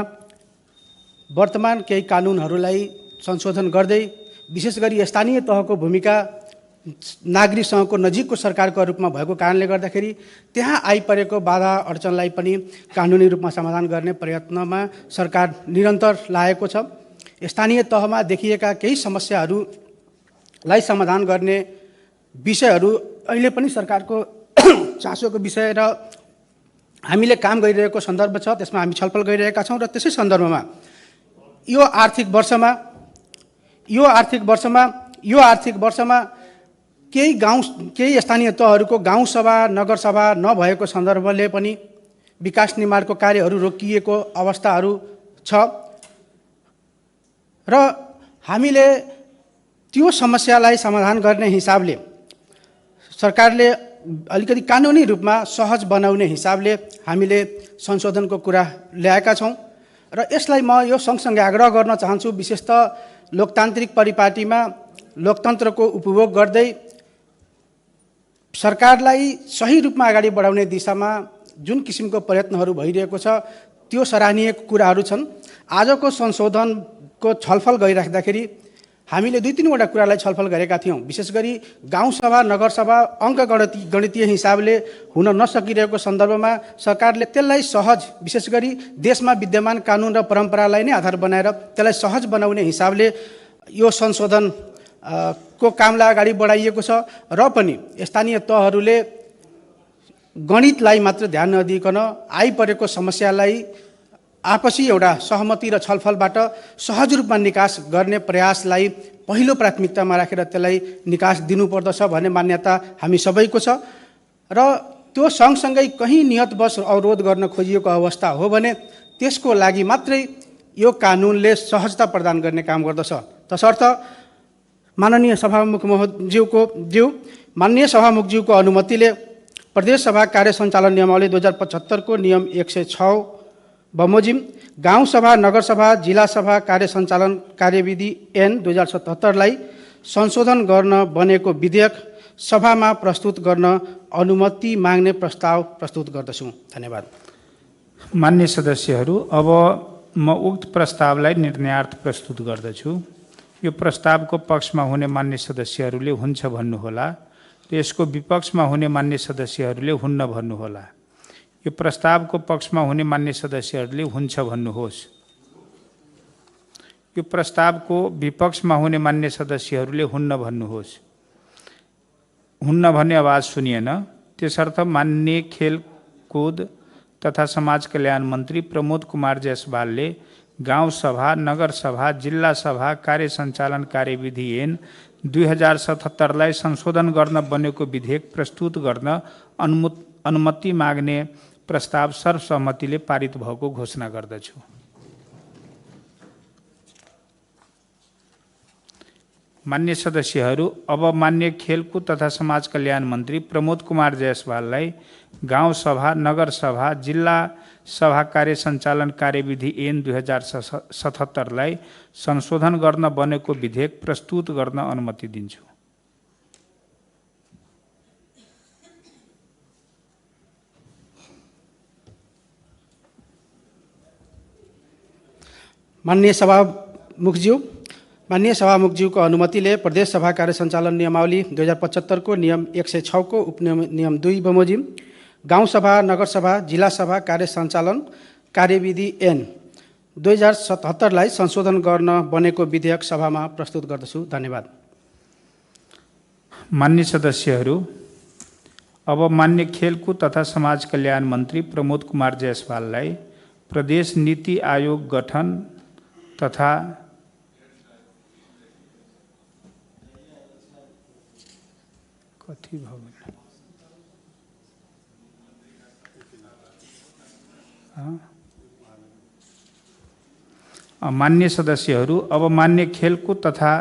Speaker 10: वर्तमान केही कानुनहरूलाई संशोधन गर्दै विशेष गरी स्थानीय तहको भूमिका नागरिकसँगको नजिकको सरकारको रूपमा भएको कारणले गर्दाखेरि त्यहाँ आइपरेको बाधा अडचनलाई पनि कानुनी रूपमा समाधान गर्ने प्रयत्नमा सरकार निरन्तर लागेको छ। स्थानीय तहमा देखिएका केही समस्याहरूलाई समाधान गर्ने विषयहरू अहिले पनि सरकारको चासोको विषय र हामीले काम गरिरहेको सन्दर्भ छ, त्यसमा हामी छलफल गरिरहेका छौँ। र त्यसै सन्दर्भमा यो आर्थिक वर्षमा केही स्थानीय तहहरूको गाउँसभा नगरसभा नभएको सन्दर्भले पनि विकास निर्माणको कार्यहरू रोकिएको अवस्थाहरू छ र हामीले त्यो समस्यालाई समाधान गर्ने हिसाबले सरकारले अलिकति कानुनी रूपमा सहज बनाउने हिसाबले हामीले संशोधनको कुरा ल्याएका छौँ र यसलाई म यो सँगसँगै आग्रह गर्न चाहन्छु, विशेषतः लोकतान्त्रिक परिपाटीमा लोकतन्त्रको उपभोग गर्दै सरकारलाई सही रूपमा अगाडि बढाउने दिशामा जुन किसिमको प्रयत्नहरू भइरहेको छ त्यो सराहनीय कुराहरू छन्। आजको संशोधनको छलफल गरिराख्दाखेरि हामीले 2-3 वटा कुरालाई छलफल गरेका थियौँ। विशेष गरी गाउँसभा नगरसभा गणितीय हिसाबले हुन नसकिरहेको सन्दर्भमा सरकारले त्यसलाई सहज, विशेष गरी देशमा विद्यमान कानुन र परम्परालाई नै आधार बनाएर त्यसलाई सहज बनाउने हिसाबले यो संशोधन को कामलाई अगाडि बढाइएको छ र पनि स्थानीय तहहरूले गणितलाई मात्र ध्यान नदिइकन आइपरेको समस्यालाई आपसी एउटा सहमति र छलफलबाट सहज रूपमा निकास गर्ने प्रयासलाई पहिलो प्राथमिकतामा राखेर त्यसलाई निकास दिनुपर्दछ भन्ने मान्यता हामी सबैको छ र त्यो सँगसँगै कहीँ नियतवश अवरोध गर्न खोजिएको अवस्था हो भने त्यसको लागि मात्रै यो कानुनले सहजता प्रदान गर्ने काम गर्दछ। तसर्थ माननीय सभामुखज्यूको अनुमतिले प्रदेश सभा कार्य सञ्चालन नियमावली 2075 को नियम 106 बमोजिम गाउँसभा नगरसभा जिल्ला सभा कार्य सञ्चालन कार्यविधि ऐन 2077 संशोधन गर्न बनेको विधेयक सभामा प्रस्तुत गर्न अनुमति माग्ने प्रस्ताव प्रस्तुत गर्दछु। धन्यवाद।
Speaker 2: मान्य सदस्यहरू, अब म उक्त प्रस्तावलाई निर्णयार्थ प्रस्तुत गर्दछु। यो प्रस्तावको पक्षमा हुने मान्य सदस्यहरूले हुन्छ भन्नुहोला र यसको विपक्षमा हुने मान्य सदस्यहरूले हुन्न भन्नुहोला। यो प्रस्तावको पक्षमा हुने मान्य सदस्यहरूले हुन्छ भन्नुहोस्। यो प्रस्तावको विपक्षमा हुने मान्य सदस्यहरूले हुन्न भन्नुहोस्। हुन्न भन्ने आवाज सुनिएन। त्यसर्थ मान्य खेलकुद तथा समाज कल्याण मन्त्री प्रमोद कुमार जायसवालले गाउँसभा नगरसभा जिल्ला सभा कार्य सञ्चालन कार्यविधि ऐन 2077 संशोधन गर्न बनेको विधेयक प्रस्तुत गर्न अनुमति माग्ने प्रस्ताव सर्वसम्मतिले पारित भएको घोषणा गर्दछु। मान्य सदस्यहरू, अब मान्य खेलकुद तथा समाज कल्याण मन्त्री प्रमोद कुमार जायसवाललाई गाउँसभा नगरसभा जिल्ला सभा कार्य सञ्चालन कार्यविधि ऐन 2077 संशोधन गर्न बनेको विधेयक प्रस्तुत गर्न अनुमति दिन्छु।
Speaker 10: माननीय सभामुखज्यूको अनुमतिले प्रदेश सभा कार्य सञ्चालन नियमावली 2075 को नियम 106 को उपनियम 2 बमोजिम गाउँसभा नगरसभा जिल्ला सभा कार्य सञ्चालन कार्यविधि ऐन 2077 संशोधन गर्न बनेको विधेयक सभामा प्रस्तुत गर्दछु। धन्यवाद।
Speaker 2: मान्य सदस्यहरू, अब मान्य खेलकुद तथा समाज कल्याण मन्त्री प्रमोद कुमार जायसवाललाई प्रदेश नीति आयोग गठन तथा कथी भऽ गेल मान्य सदस्यहरू, अब मान्य खेलकुद तथा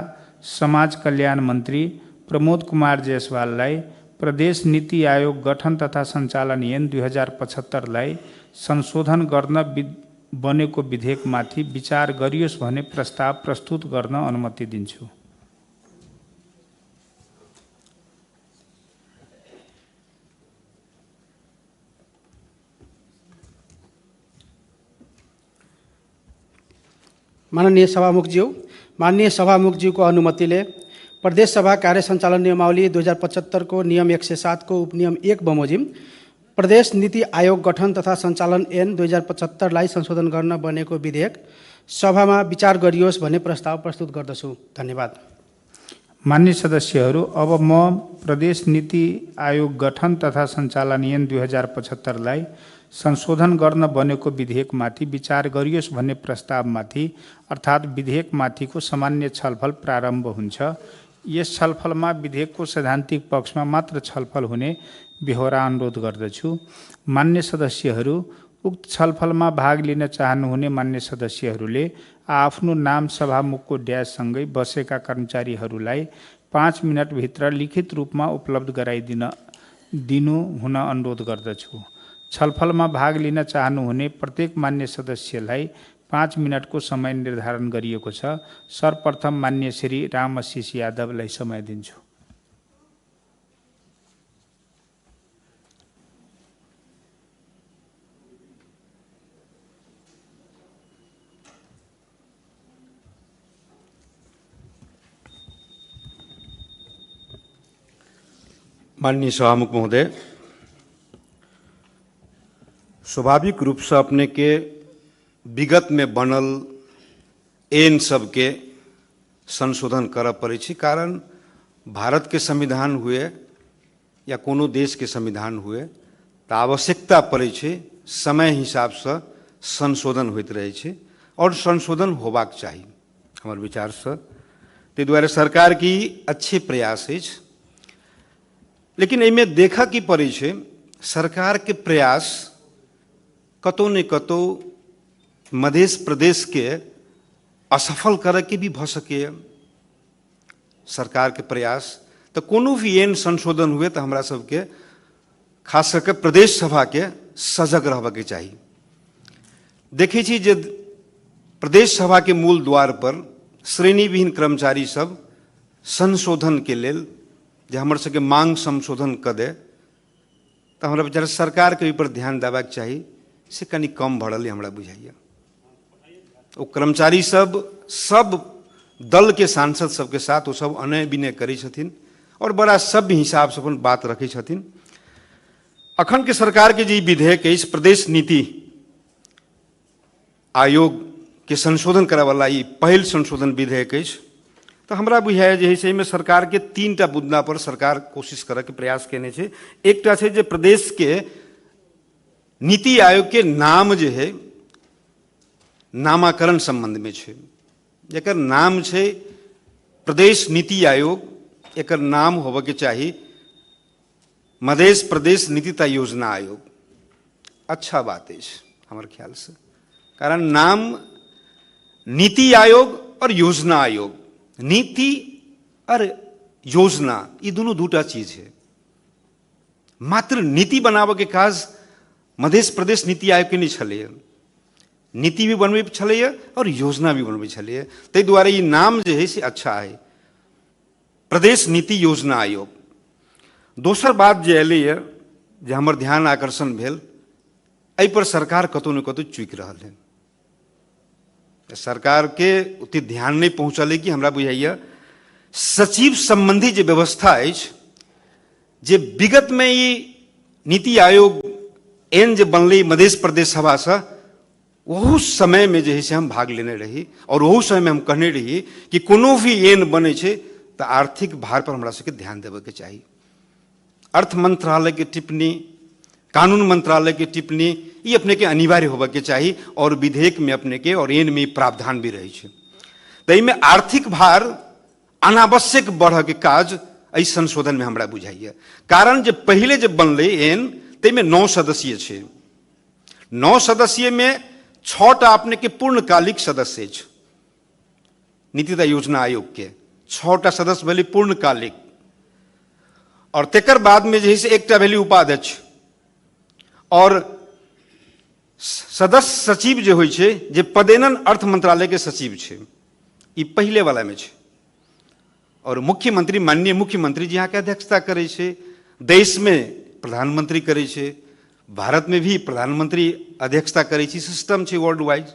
Speaker 2: समाज कल्याण मन्त्री प्रमोद कुमार जायसवाललाई प्रदेश नीति आयोग गठन तथा सञ्चालन ऐन 2075 लाई संशोधन गर्न बनेको विधेयकमाथि विचार गरियोस् भन्ने प्रस्ताव प्रस्तुत गर्न अनुमति दिन्छु।
Speaker 10: माननीय सभामुखज्यूको अनुमतिले प्रदेश सभा कार्य सञ्चालन नियमावली 2075 को नियम 107 को उपनियम 1 बमोजिम प्रदेश नीति आयोग गठन तथा सञ्चालन ऐन 2075 लाई संशोधन गर्न बनेको विधेयक सभामा विचार गरियोस् भन्ने प्रस्ताव प्रस्तुत गर्दछु। धन्यवाद।
Speaker 2: मान्य सदस्यहरू, अब म प्रदेश नीति आयोग गठन तथा सञ्चालन ऐन 2075 लाई संशोधन गर्न बनेको विधेयकमाथि विचार गरियोस् भन्ने प्रस्तावमाथि अर्थात् विधेयकमाथिको सामान्य छलफल प्रारम्भ हुन्छ। यस छलफलमा विधेयकको सैद्धान्तिक पक्षमा मात्र छलफल हुने बेहोरा अनुरोध गर्दछु। मान्य सदस्यहरू, उक्त छलफलमा भाग लिन चाहनुहुने मान्य सदस्यहरूले आफ्नो नाम सभामुखको ड्याससँगै बसेका कर्मचारीहरूलाई 5 मिनटभित्र लिखित रूपमा उपलब्ध गराइदिनु हुन अनुरोध गर्दछु। छलफलमा भाग लिन चाहनुहुने प्रत्येक मान्य सदस्यलाई 5 मिनटको समय निर्धारण गरिएको छ। सर्वप्रथम मान्य श्री रामआशीष यादवलाई समय दिन्छु।
Speaker 11: माननीय सभामुख महोदय, स्वाभाविक रूप से अपने के विगत में बनल ऐन सबके संशोधन कर पड़े छी। कारण भारत के संविधान हुए या कोनो देश के संविधान हुए तो आवश्यकता पड़े छी, समय हिसाब से संशोधन होइत रहे छी और संशोधन होबाक चाहिए हमारे विचार से। ते द्वारा सरकार की अच्छे प्रयास है, लेकिन एहिमे देखा कि पड़े छै सरकार के प्रयास कतौ ने कतौ मध्य प्रदेश के असफल करे के भी भ सके। सरकार के प्रयास तो कोनो भी एन संशोधन हुए तो हमरा सबके खास करके प्रदेश सभा के सजग रहबा के चाहिए। देखै छी जे प्रदेश सभा के मूल द्वार पर श्रेणीविहीन कर्मचारी सब संशोधन के लेल जे हमर सबके मांग संशोधन कर दे तो हमरा विचार सरकार के ऊपर ध्यान देबाक चाही से कनी कम बढ़ल हमरा बुझाइए। वो कर्मचारी सब दल के सांसद सबके साथ वो सब अनय विनय करै छथिन और बड़ा सभ्य हिसाब से अपन बात रखै छथिन। अखन के सरकार के जे विधेयक है प्रदेश नीति आयोग के संशोधन करे वाला ई पहल संशोधन विधेयक है, तो हमरा बुझाइए जे है में सरकार के 3टा मुद्दा पर सरकार कोशिश करे के प्रयास केने छै। एकटा छै जे प्रदेश के नीति आयोग के नाम जे है नामाकरण संबंध में छै। एकर नाम छै प्रदेश नीति आयोग, एकर नाम होबे के चाही मध्य प्रदेश नीतिता योजना आयोग। अच्छा बात है हमारे ख्याल से, कारण नाम नीति आयोग और योजना आयोग, नीति और योजना ये दोनों दूटा चीज है। मात्र नीति बनाबे के काज मध्य प्रदेश नीति आयोग के नहीं छलैया, नीति भी बनबे छलैया और योजना भी बनबे छलैया। ताहि दुआरे ये नाम जे है से अच्छा है, प्रदेश नीति योजना आयोग। दोसर बात जे एलैया जे हमर ध्यान आकर्षण भेल, एहि पर सरकार कतौ न कतौ चूकि रहल है। सरकार के उतने ध्यान नहीं पहुंचल है कि हमरा बुझाइए सचिव संबंधी जो व्यवस्था है जे विगत में ये नीति आयोग एन जो बनल मध्य प्रदेश सभा से वह समय में जो है से हम भाग लेने रही और वह समय में हम कहने रही कि कोनो भी एन बने छे तो आर्थिक भार पर हमरा सबके ध्यान देवे के चाहिए। अर्थ मंत्रालय के टिप्पणी, कानून मंत्रालय की टिप्पणी ये अपने के अनिवार्य होबे के चाहिए और विधेयक में अपने के और एन में प्रावधान भी रही है। तो में आर्थिक भार अनावश्यक बढ़ के काज एहि संशोधन में हमरा बुझाइए। कारण जे पहले जे बनलै एन ताहिमे 9 सदस्यीय छै, 9 सदस्यीय में 6टा अपने के पूर्णकालिक सदस्य छै नीति तथा योजना आयोग के, 6टा सदस्य भेलै पूर्णकालिक, और तेकर बाद में जे है से एकटा भेलै उपाध्यक्ष, और सदस्य सचिव जे होइ छै जे पदेनन अर्थ मंत्रालय के सचिव छै, ई पहले वाला में छै। और मुख्यमंत्री, माननीय मुख्यमंत्री जी यहाँ के अध्यक्षता करे छै, देश में प्रधानमंत्री करे छै, भारत में भी प्रधानमंत्री अध्यक्षता करे छै, सिस्टम छै वर्ल्ड वाइड।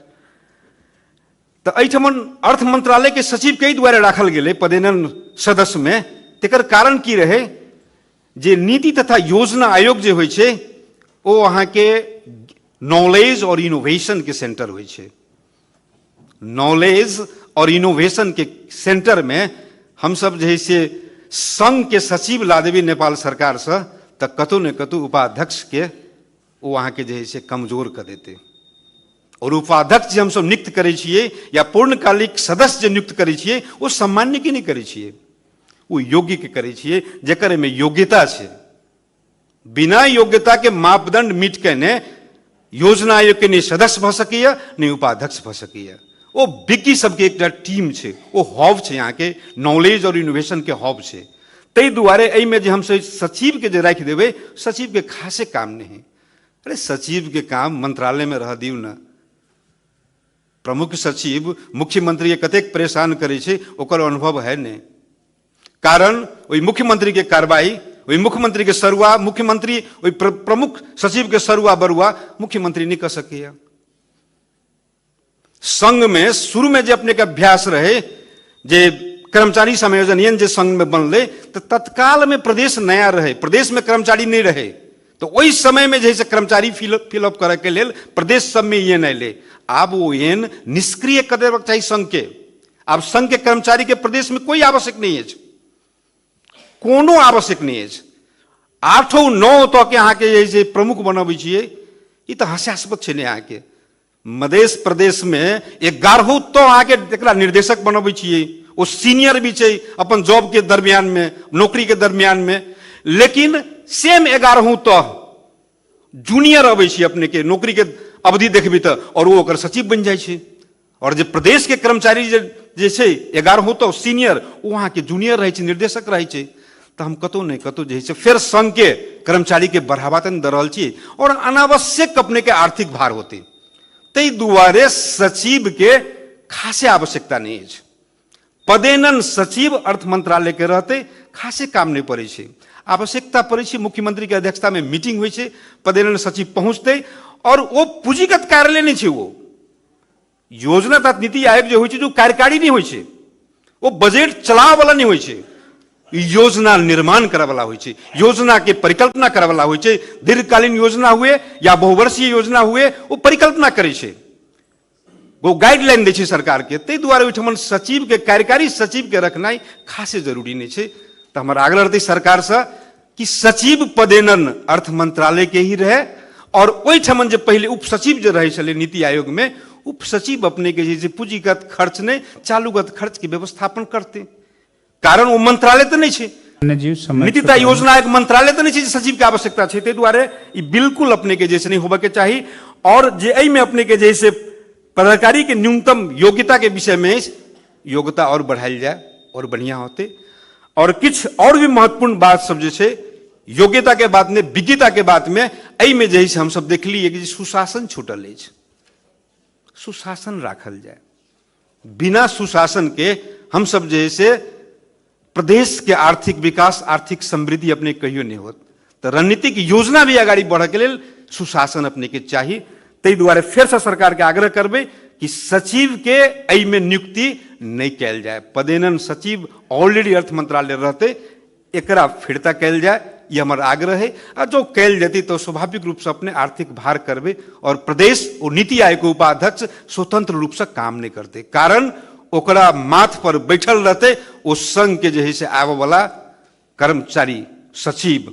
Speaker 11: तो एहिठमन अर्थ मंत्रालय के सचिव के द्वारा राखल गेलै पदेनन सदस्य में, तेकर कारण की रहे जे नीति तथा योजना आयोग जे होइ छै ओ अहाँ के नॉलेज और इनोवेशन के सेंटर होइ छै। नॉलेज और इनोवेशन के सेंटर में हम सब जे है से संघ के सचिव ला देवी नेपाल सरकार से, तो कतौ न कतौ उपाध्यक्ष के वो अहाँ के जे है से कमजोर कर देते। और उपाध्यक्ष जे हम सब नियुक्त करे छिए या पूर्णकालिक सदस्य जे नियुक्त करे छिए वो सामान्य के नहीं करे छिए, वो योग्य के करे छिए जेकर में योग्यता छै। बिना योग्यता के मापदंड मीट के ने योजना आयोग के नहीं सदस्य भ सकैया नहीं उपाध्यक्ष भ सकैया। वो विज्ञ सबके एक टीम छै, वो हब छै यहाँ के नॉलेज और इनोवेशन के हब छै। ताहि दुआरे एहि में जे हम सचिव के जे राखि देबै, सचिव के खासे काम नहीं है। अरे सचिव के काम मंत्रालय में रह दियौ ना। प्रमुख सचिव मुख्यमंत्री के कतेक परेशान करे छै ओकर अनुभव है ने। कारण वही मुख्यमंत्री के कार्रवाई, वही मुख्यमंत्री के सरुआ, मुख्यमंत्री वही प्रमुख सचिव के सरुआ बरुआ मुख्यमंत्री नहीं कर सकेया। संघ में शुरू में जो अपने के अभ्यास रहे जे कर्मचारी समायोजन जे संघ में बनले, तो तत्काल में प्रदेश नया रहे, प्रदेश में कर्मचारी नहीं रहे, तो वही समय में जैसे कर्मचारी फिलअप करे के लेल प्रदेश सब में ये नहीं ले। अब वो एन निष्क्रिय कर देना चाहिए संघ के। अब संघ के कर्मचारी के प्रदेश में कोई आवश्यक नहीं है, कोनो आवश्यक नहीं है। 8-9 तो के यहाँ के जैसे प्रमुख बनबै छियै, ई तो हास्यास्पद छै ने। यहाँ के मध्य प्रदेश में 11 तो अहाँ के एकरा निर्देशक बनबै छियै, वो सीनियर भी छै अपन जॉब के दरमियान में, नौकरी के दरमियान में, लेकिन सेम 11 तो जूनियर अबै छै अपने के नौकरी के अवधि देखबी तो, और वो ओकर सचिव बन जाइ छै। और जो प्रदेश के कर्मचारी जे छै 11 तो सीनियर, वो वहाँ के जूनियर रहे छै, निर्देशक रहे छै। तो हम कतौ नहीं कतौ जे है फिर संघ के कर्मचारी के बढ़ावा तन दे रहल छी, और अनावश्यक अपने के आर्थिक भार होते। तै दुआरे सचिव के खासे आवश्यकता नहीं है। पदेनन सचिव अर्थ मंत्रालय के रहते खासे काम नहीं पड़े छै। आवश्यकता पड़े छै मुख्यमंत्री के अध्यक्षता में मीटिंग हुई छै, पदेनन सचिव पहुंचते, और वो पूंजीगत कार्यालय नहीं छै, वो योजना तथा नीति आयोग जो होइ छै जो कार्यकारी नहीं होइ छै, वो बजट चलाव वाला नहीं होइ छै, योजना निर्माण करे वाला होइ छै, योजना के परिकल्पना करे वाला होइ छै। दीर्घकालीन योजना हुए या बहुवर्षीय योजना हुए वो परिकल्पना करे छै, वो गाइडलाइन दै छै सरकार के। ताहि दुआरे ओहिठमन सचिव के, कार्यकारी सचिव के रखनाइ खासे जरूरी नहीं छै। तो हमारा आग्रह रहते सरकार से कि सचिव पदेनन अर्थ मंत्रालय के ही रहे, और ओहिठमन जे पहले उप सचिव जो रहे छले नीति आयोग में, उप सचिव अपने के जैसे पूंजीगत खर्च ने चालूगत खर्च के व्यवस्थापन करते। कारण वो मंत्रालय तो नहीं है, नीति तथा योजना एक मंत्रालय तो नहीं है, सचिव की आवश्यकता है। ताहि दुआरे ई बिल्कुल अपने के जैसे नहीं होबे के चाहिए। और जे एहि में अपने के जैसे पदाधिकारी के न्यूनतम योग्यता के विषय में योग्यता और बढ़ाई जाए और बढ़िया होते। और कुछ और भी महत्वपूर्ण बात सब जे छै योग्यता के बात में, विज्ञता के बात में, एहि में जैसे हम सब देख लिए कि सुशासन छूटल है। सुशासन राखल जाए, बिना सुशासन के हम सब जैसे प्रदेश के आर्थिक विकास, आर्थिक समृद्धि अपने कहियो नहीं होत। तो रणनीतिक योजना भी आगाड़ी बढ़े के लिए सुशासन अपने के चाहिए। ताहि दुआरे फिर से सरकार के आग्रह करबे कि सचिव के एहि में नियुक्ति नहीं कैल जाए। पदेनन सचिव ऑलरेडी अर्थ मंत्रालय रहते, एकरा फिरता कैल जाए, ये हमारा आग्रह है। और जो कैल जाती तो स्वाभाविक रूप से अपने आर्थिक भार करबे, और प्रदेश और नीति आयोग के उपाध्यक्ष स्वतंत्र रूप से काम नहीं करते। कारण ओकरा माथ पर बैठल रहते वो संघ के जो है से आवे वाला कर्मचारी सचिव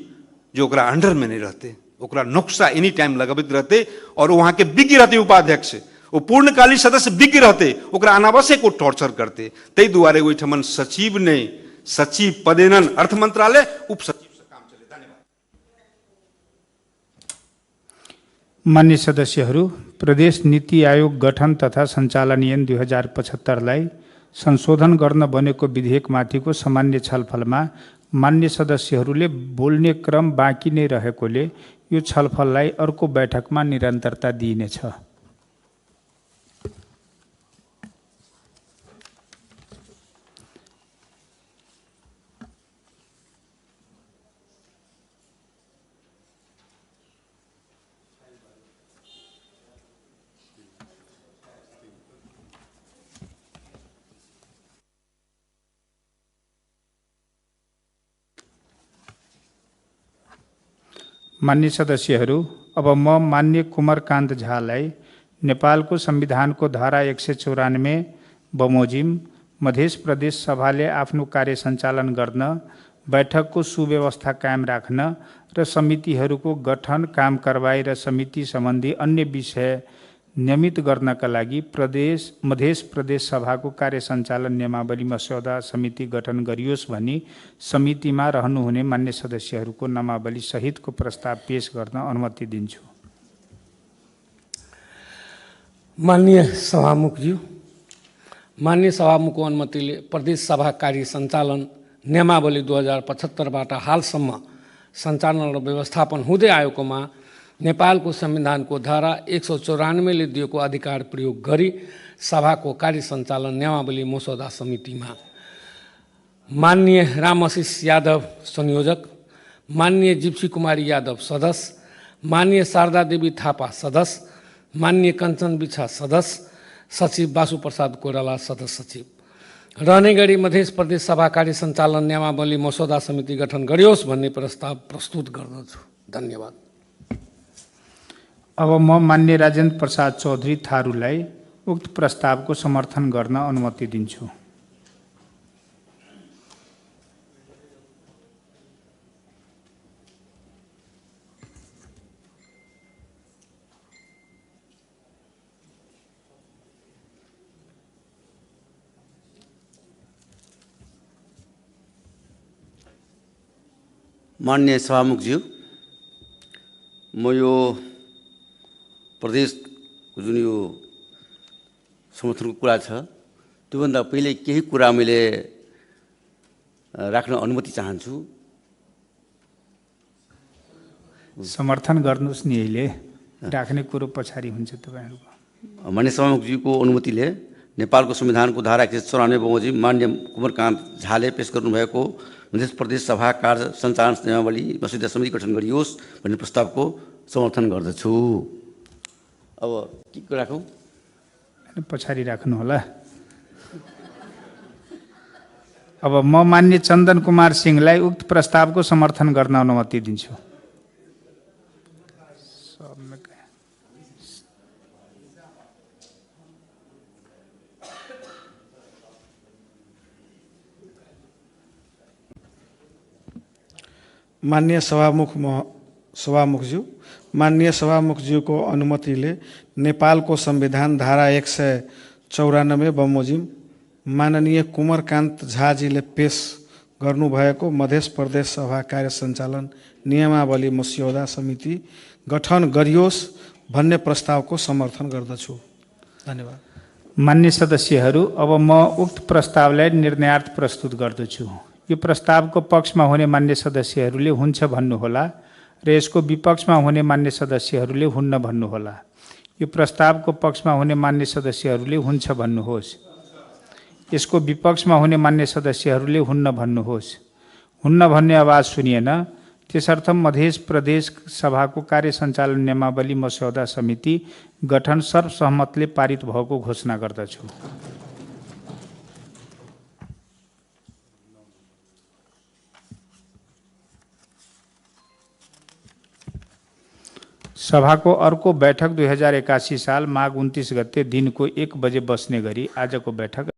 Speaker 11: जो ओकरा अंडर में नहीं रहते, ओकरा नक्शा एनी टाइम लगबित रहते, और वहां के विज्ञ रहते उपाध्यक्ष, वो पूर्णकालीन सदस्य विज्ञ रहते, ओकरा अनावश्यक वो टॉर्चर करते। ताहि दुआरे ओहिठमन सचिव नहीं, सचिव पदेनन् अर्थ मन्त्रालय उप सचिव से काम चले। धन्यवाद।
Speaker 2: मान्य सदस्यहरू, प्रदेश नीति आयोग गठन तथा सञ्चालन ऐन 2075लाई संशोधन गर्न बनेको विधेयकमाथिको सामान्य छलफलमा मान्य सदस्यहरूले बोल्ने क्रम बाँकी नै रहेकोले यो छलफललाई अर्को बैठकमा निरन्तरता दिइनेछ। मान्य सदस्यहरू, अब म मान्य कुमारकान्त झालाई नेपालको संविधानको धारा 194 बमोजिम मध्य प्रदेश सभाले आफ्नो कार्य सञ्चालन गर्न, बैठकको सुव्यवस्था कायम राख्न र समितिहरूको गठन, काम कारबाही र समिति सम्बन्धी अन्य विषय नियमित गर्नका लागि मध्य प्रदेश सभाको कार्य सञ्चालन नियमावली मस्यौदा समिति गठन गरियोस् भनी समितिमा रहनुहुने मान्य सदस्यहरूको नामावली सहितको प्रस्ताव पेश गर्न अनुमति दिन्छु।
Speaker 5: माननीय सभामुखज्यू, माननीय सभामुखको अनुमतिले प्रदेश सभा कार्य सञ्चालन नियमावली 2075बाट हालसम्म सञ्चालन र व्यवस्थापन हुँदै आएकोमा नेपालको संविधानको धारा 194ले दिएको अधिकार प्रयोग गरी सभाको कार्य सञ्चालन नियमावली मसौदा समितिमा माननीय रामआशिष यादव संयोजक, माननीय जिप्सी कुमारी यादव सदस्य, माननीय शारदा देवी थापा सदस्य, माननीय कञ्चन बिछा सदस्य, सचिव बासु प्रसाद कोइराला सदस्य सचिव रहने गरी मध्य प्रदेश सभा कार्य सञ्चालन नियमावली मसौदा समिति गठन गरियोस् भन्ने प्रस्ताव प्रस्तुत गर्दछु। धन्यवाद।
Speaker 2: अब म मान्य राजेन्द्र प्रसाद चौधरी थारूलाई उक्त प्रस्तावको समर्थन गर्न अनुमति दिन्छु।
Speaker 12: मान्य सभामुखज्यू, म यो प्रदेशको जुन यो समर्थनको कुरा छ त्योभन्दा पहिले केही कुरा मैले राख्न अनुमति चाहन्छु।
Speaker 2: समर्थन गर्नुहोस् नि, अहिले राख्ने कुरो पछाडि हुन्छ तपाईँहरूको।
Speaker 12: मान्य सभामुखज्यूको अनुमतिले नेपालको संविधानको धारा 194 बमोजिम मान्य कुमारकान्त झाले पेश गर्नुभएको मध्य प्रदेश सभा कार्य सञ्चालन नियमावली मसौदा समिति गठन गरियोस् भन्ने प्रस्तावको समर्थन गर्दछु। अब के राखौँ?
Speaker 2: पछाडि राख्नु होला। अब म मान्य चन्दन कुमार सिंहलाई उक्त प्रस्तावको समर्थन गर्न अनुमति दिन्छु।
Speaker 13: माननीय सभामुखज्यू, माननीय सभामुखज्यूको अनुमतिले नेपालको संविधान धारा 194 बमोजिम माननीय कुमारकान्त झाजीले पेश गर्नुभएको मध्य प्रदेश सभा कार्य सञ्चालन नियमावली मस्यौदा समिति गठन गरियोस् भन्ने प्रस्तावको समर्थन गर्दछु। धन्यवाद।
Speaker 2: मान्य सदस्यहरू, अब म उक्त प्रस्तावलाई निर्णयार्थ प्रस्तुत गर्दछु। यो प्रस्तावको पक्षमा हुने मान्य सदस्यहरूले हुन्छ भन्नुहोला र यसको विपक्षमा हुने मान्य सदस्यहरूले हुन्न भन्नुहोला। यो प्रस्तावको पक्षमा हुने मान्य सदस्यहरूले हुन्छ भन्नुहोस्। यसको विपक्षमा हुने मान्य सदस्यहरूले हुन्न भन्नुहोस्। हुन्न भन्ने आवाज सुनिएन, त्यसर्थ मध्य प्रदेश सभाको कार्य सञ्चालन नियमावली मस्यौदा समिति गठन सर्वसहमतले पारित भएको घोषणा गर्दछु। सभाको अर्को बैठक 2081 साल माघ 29 गते दिनको 1 बजे बस्ने गरी आजको बैठक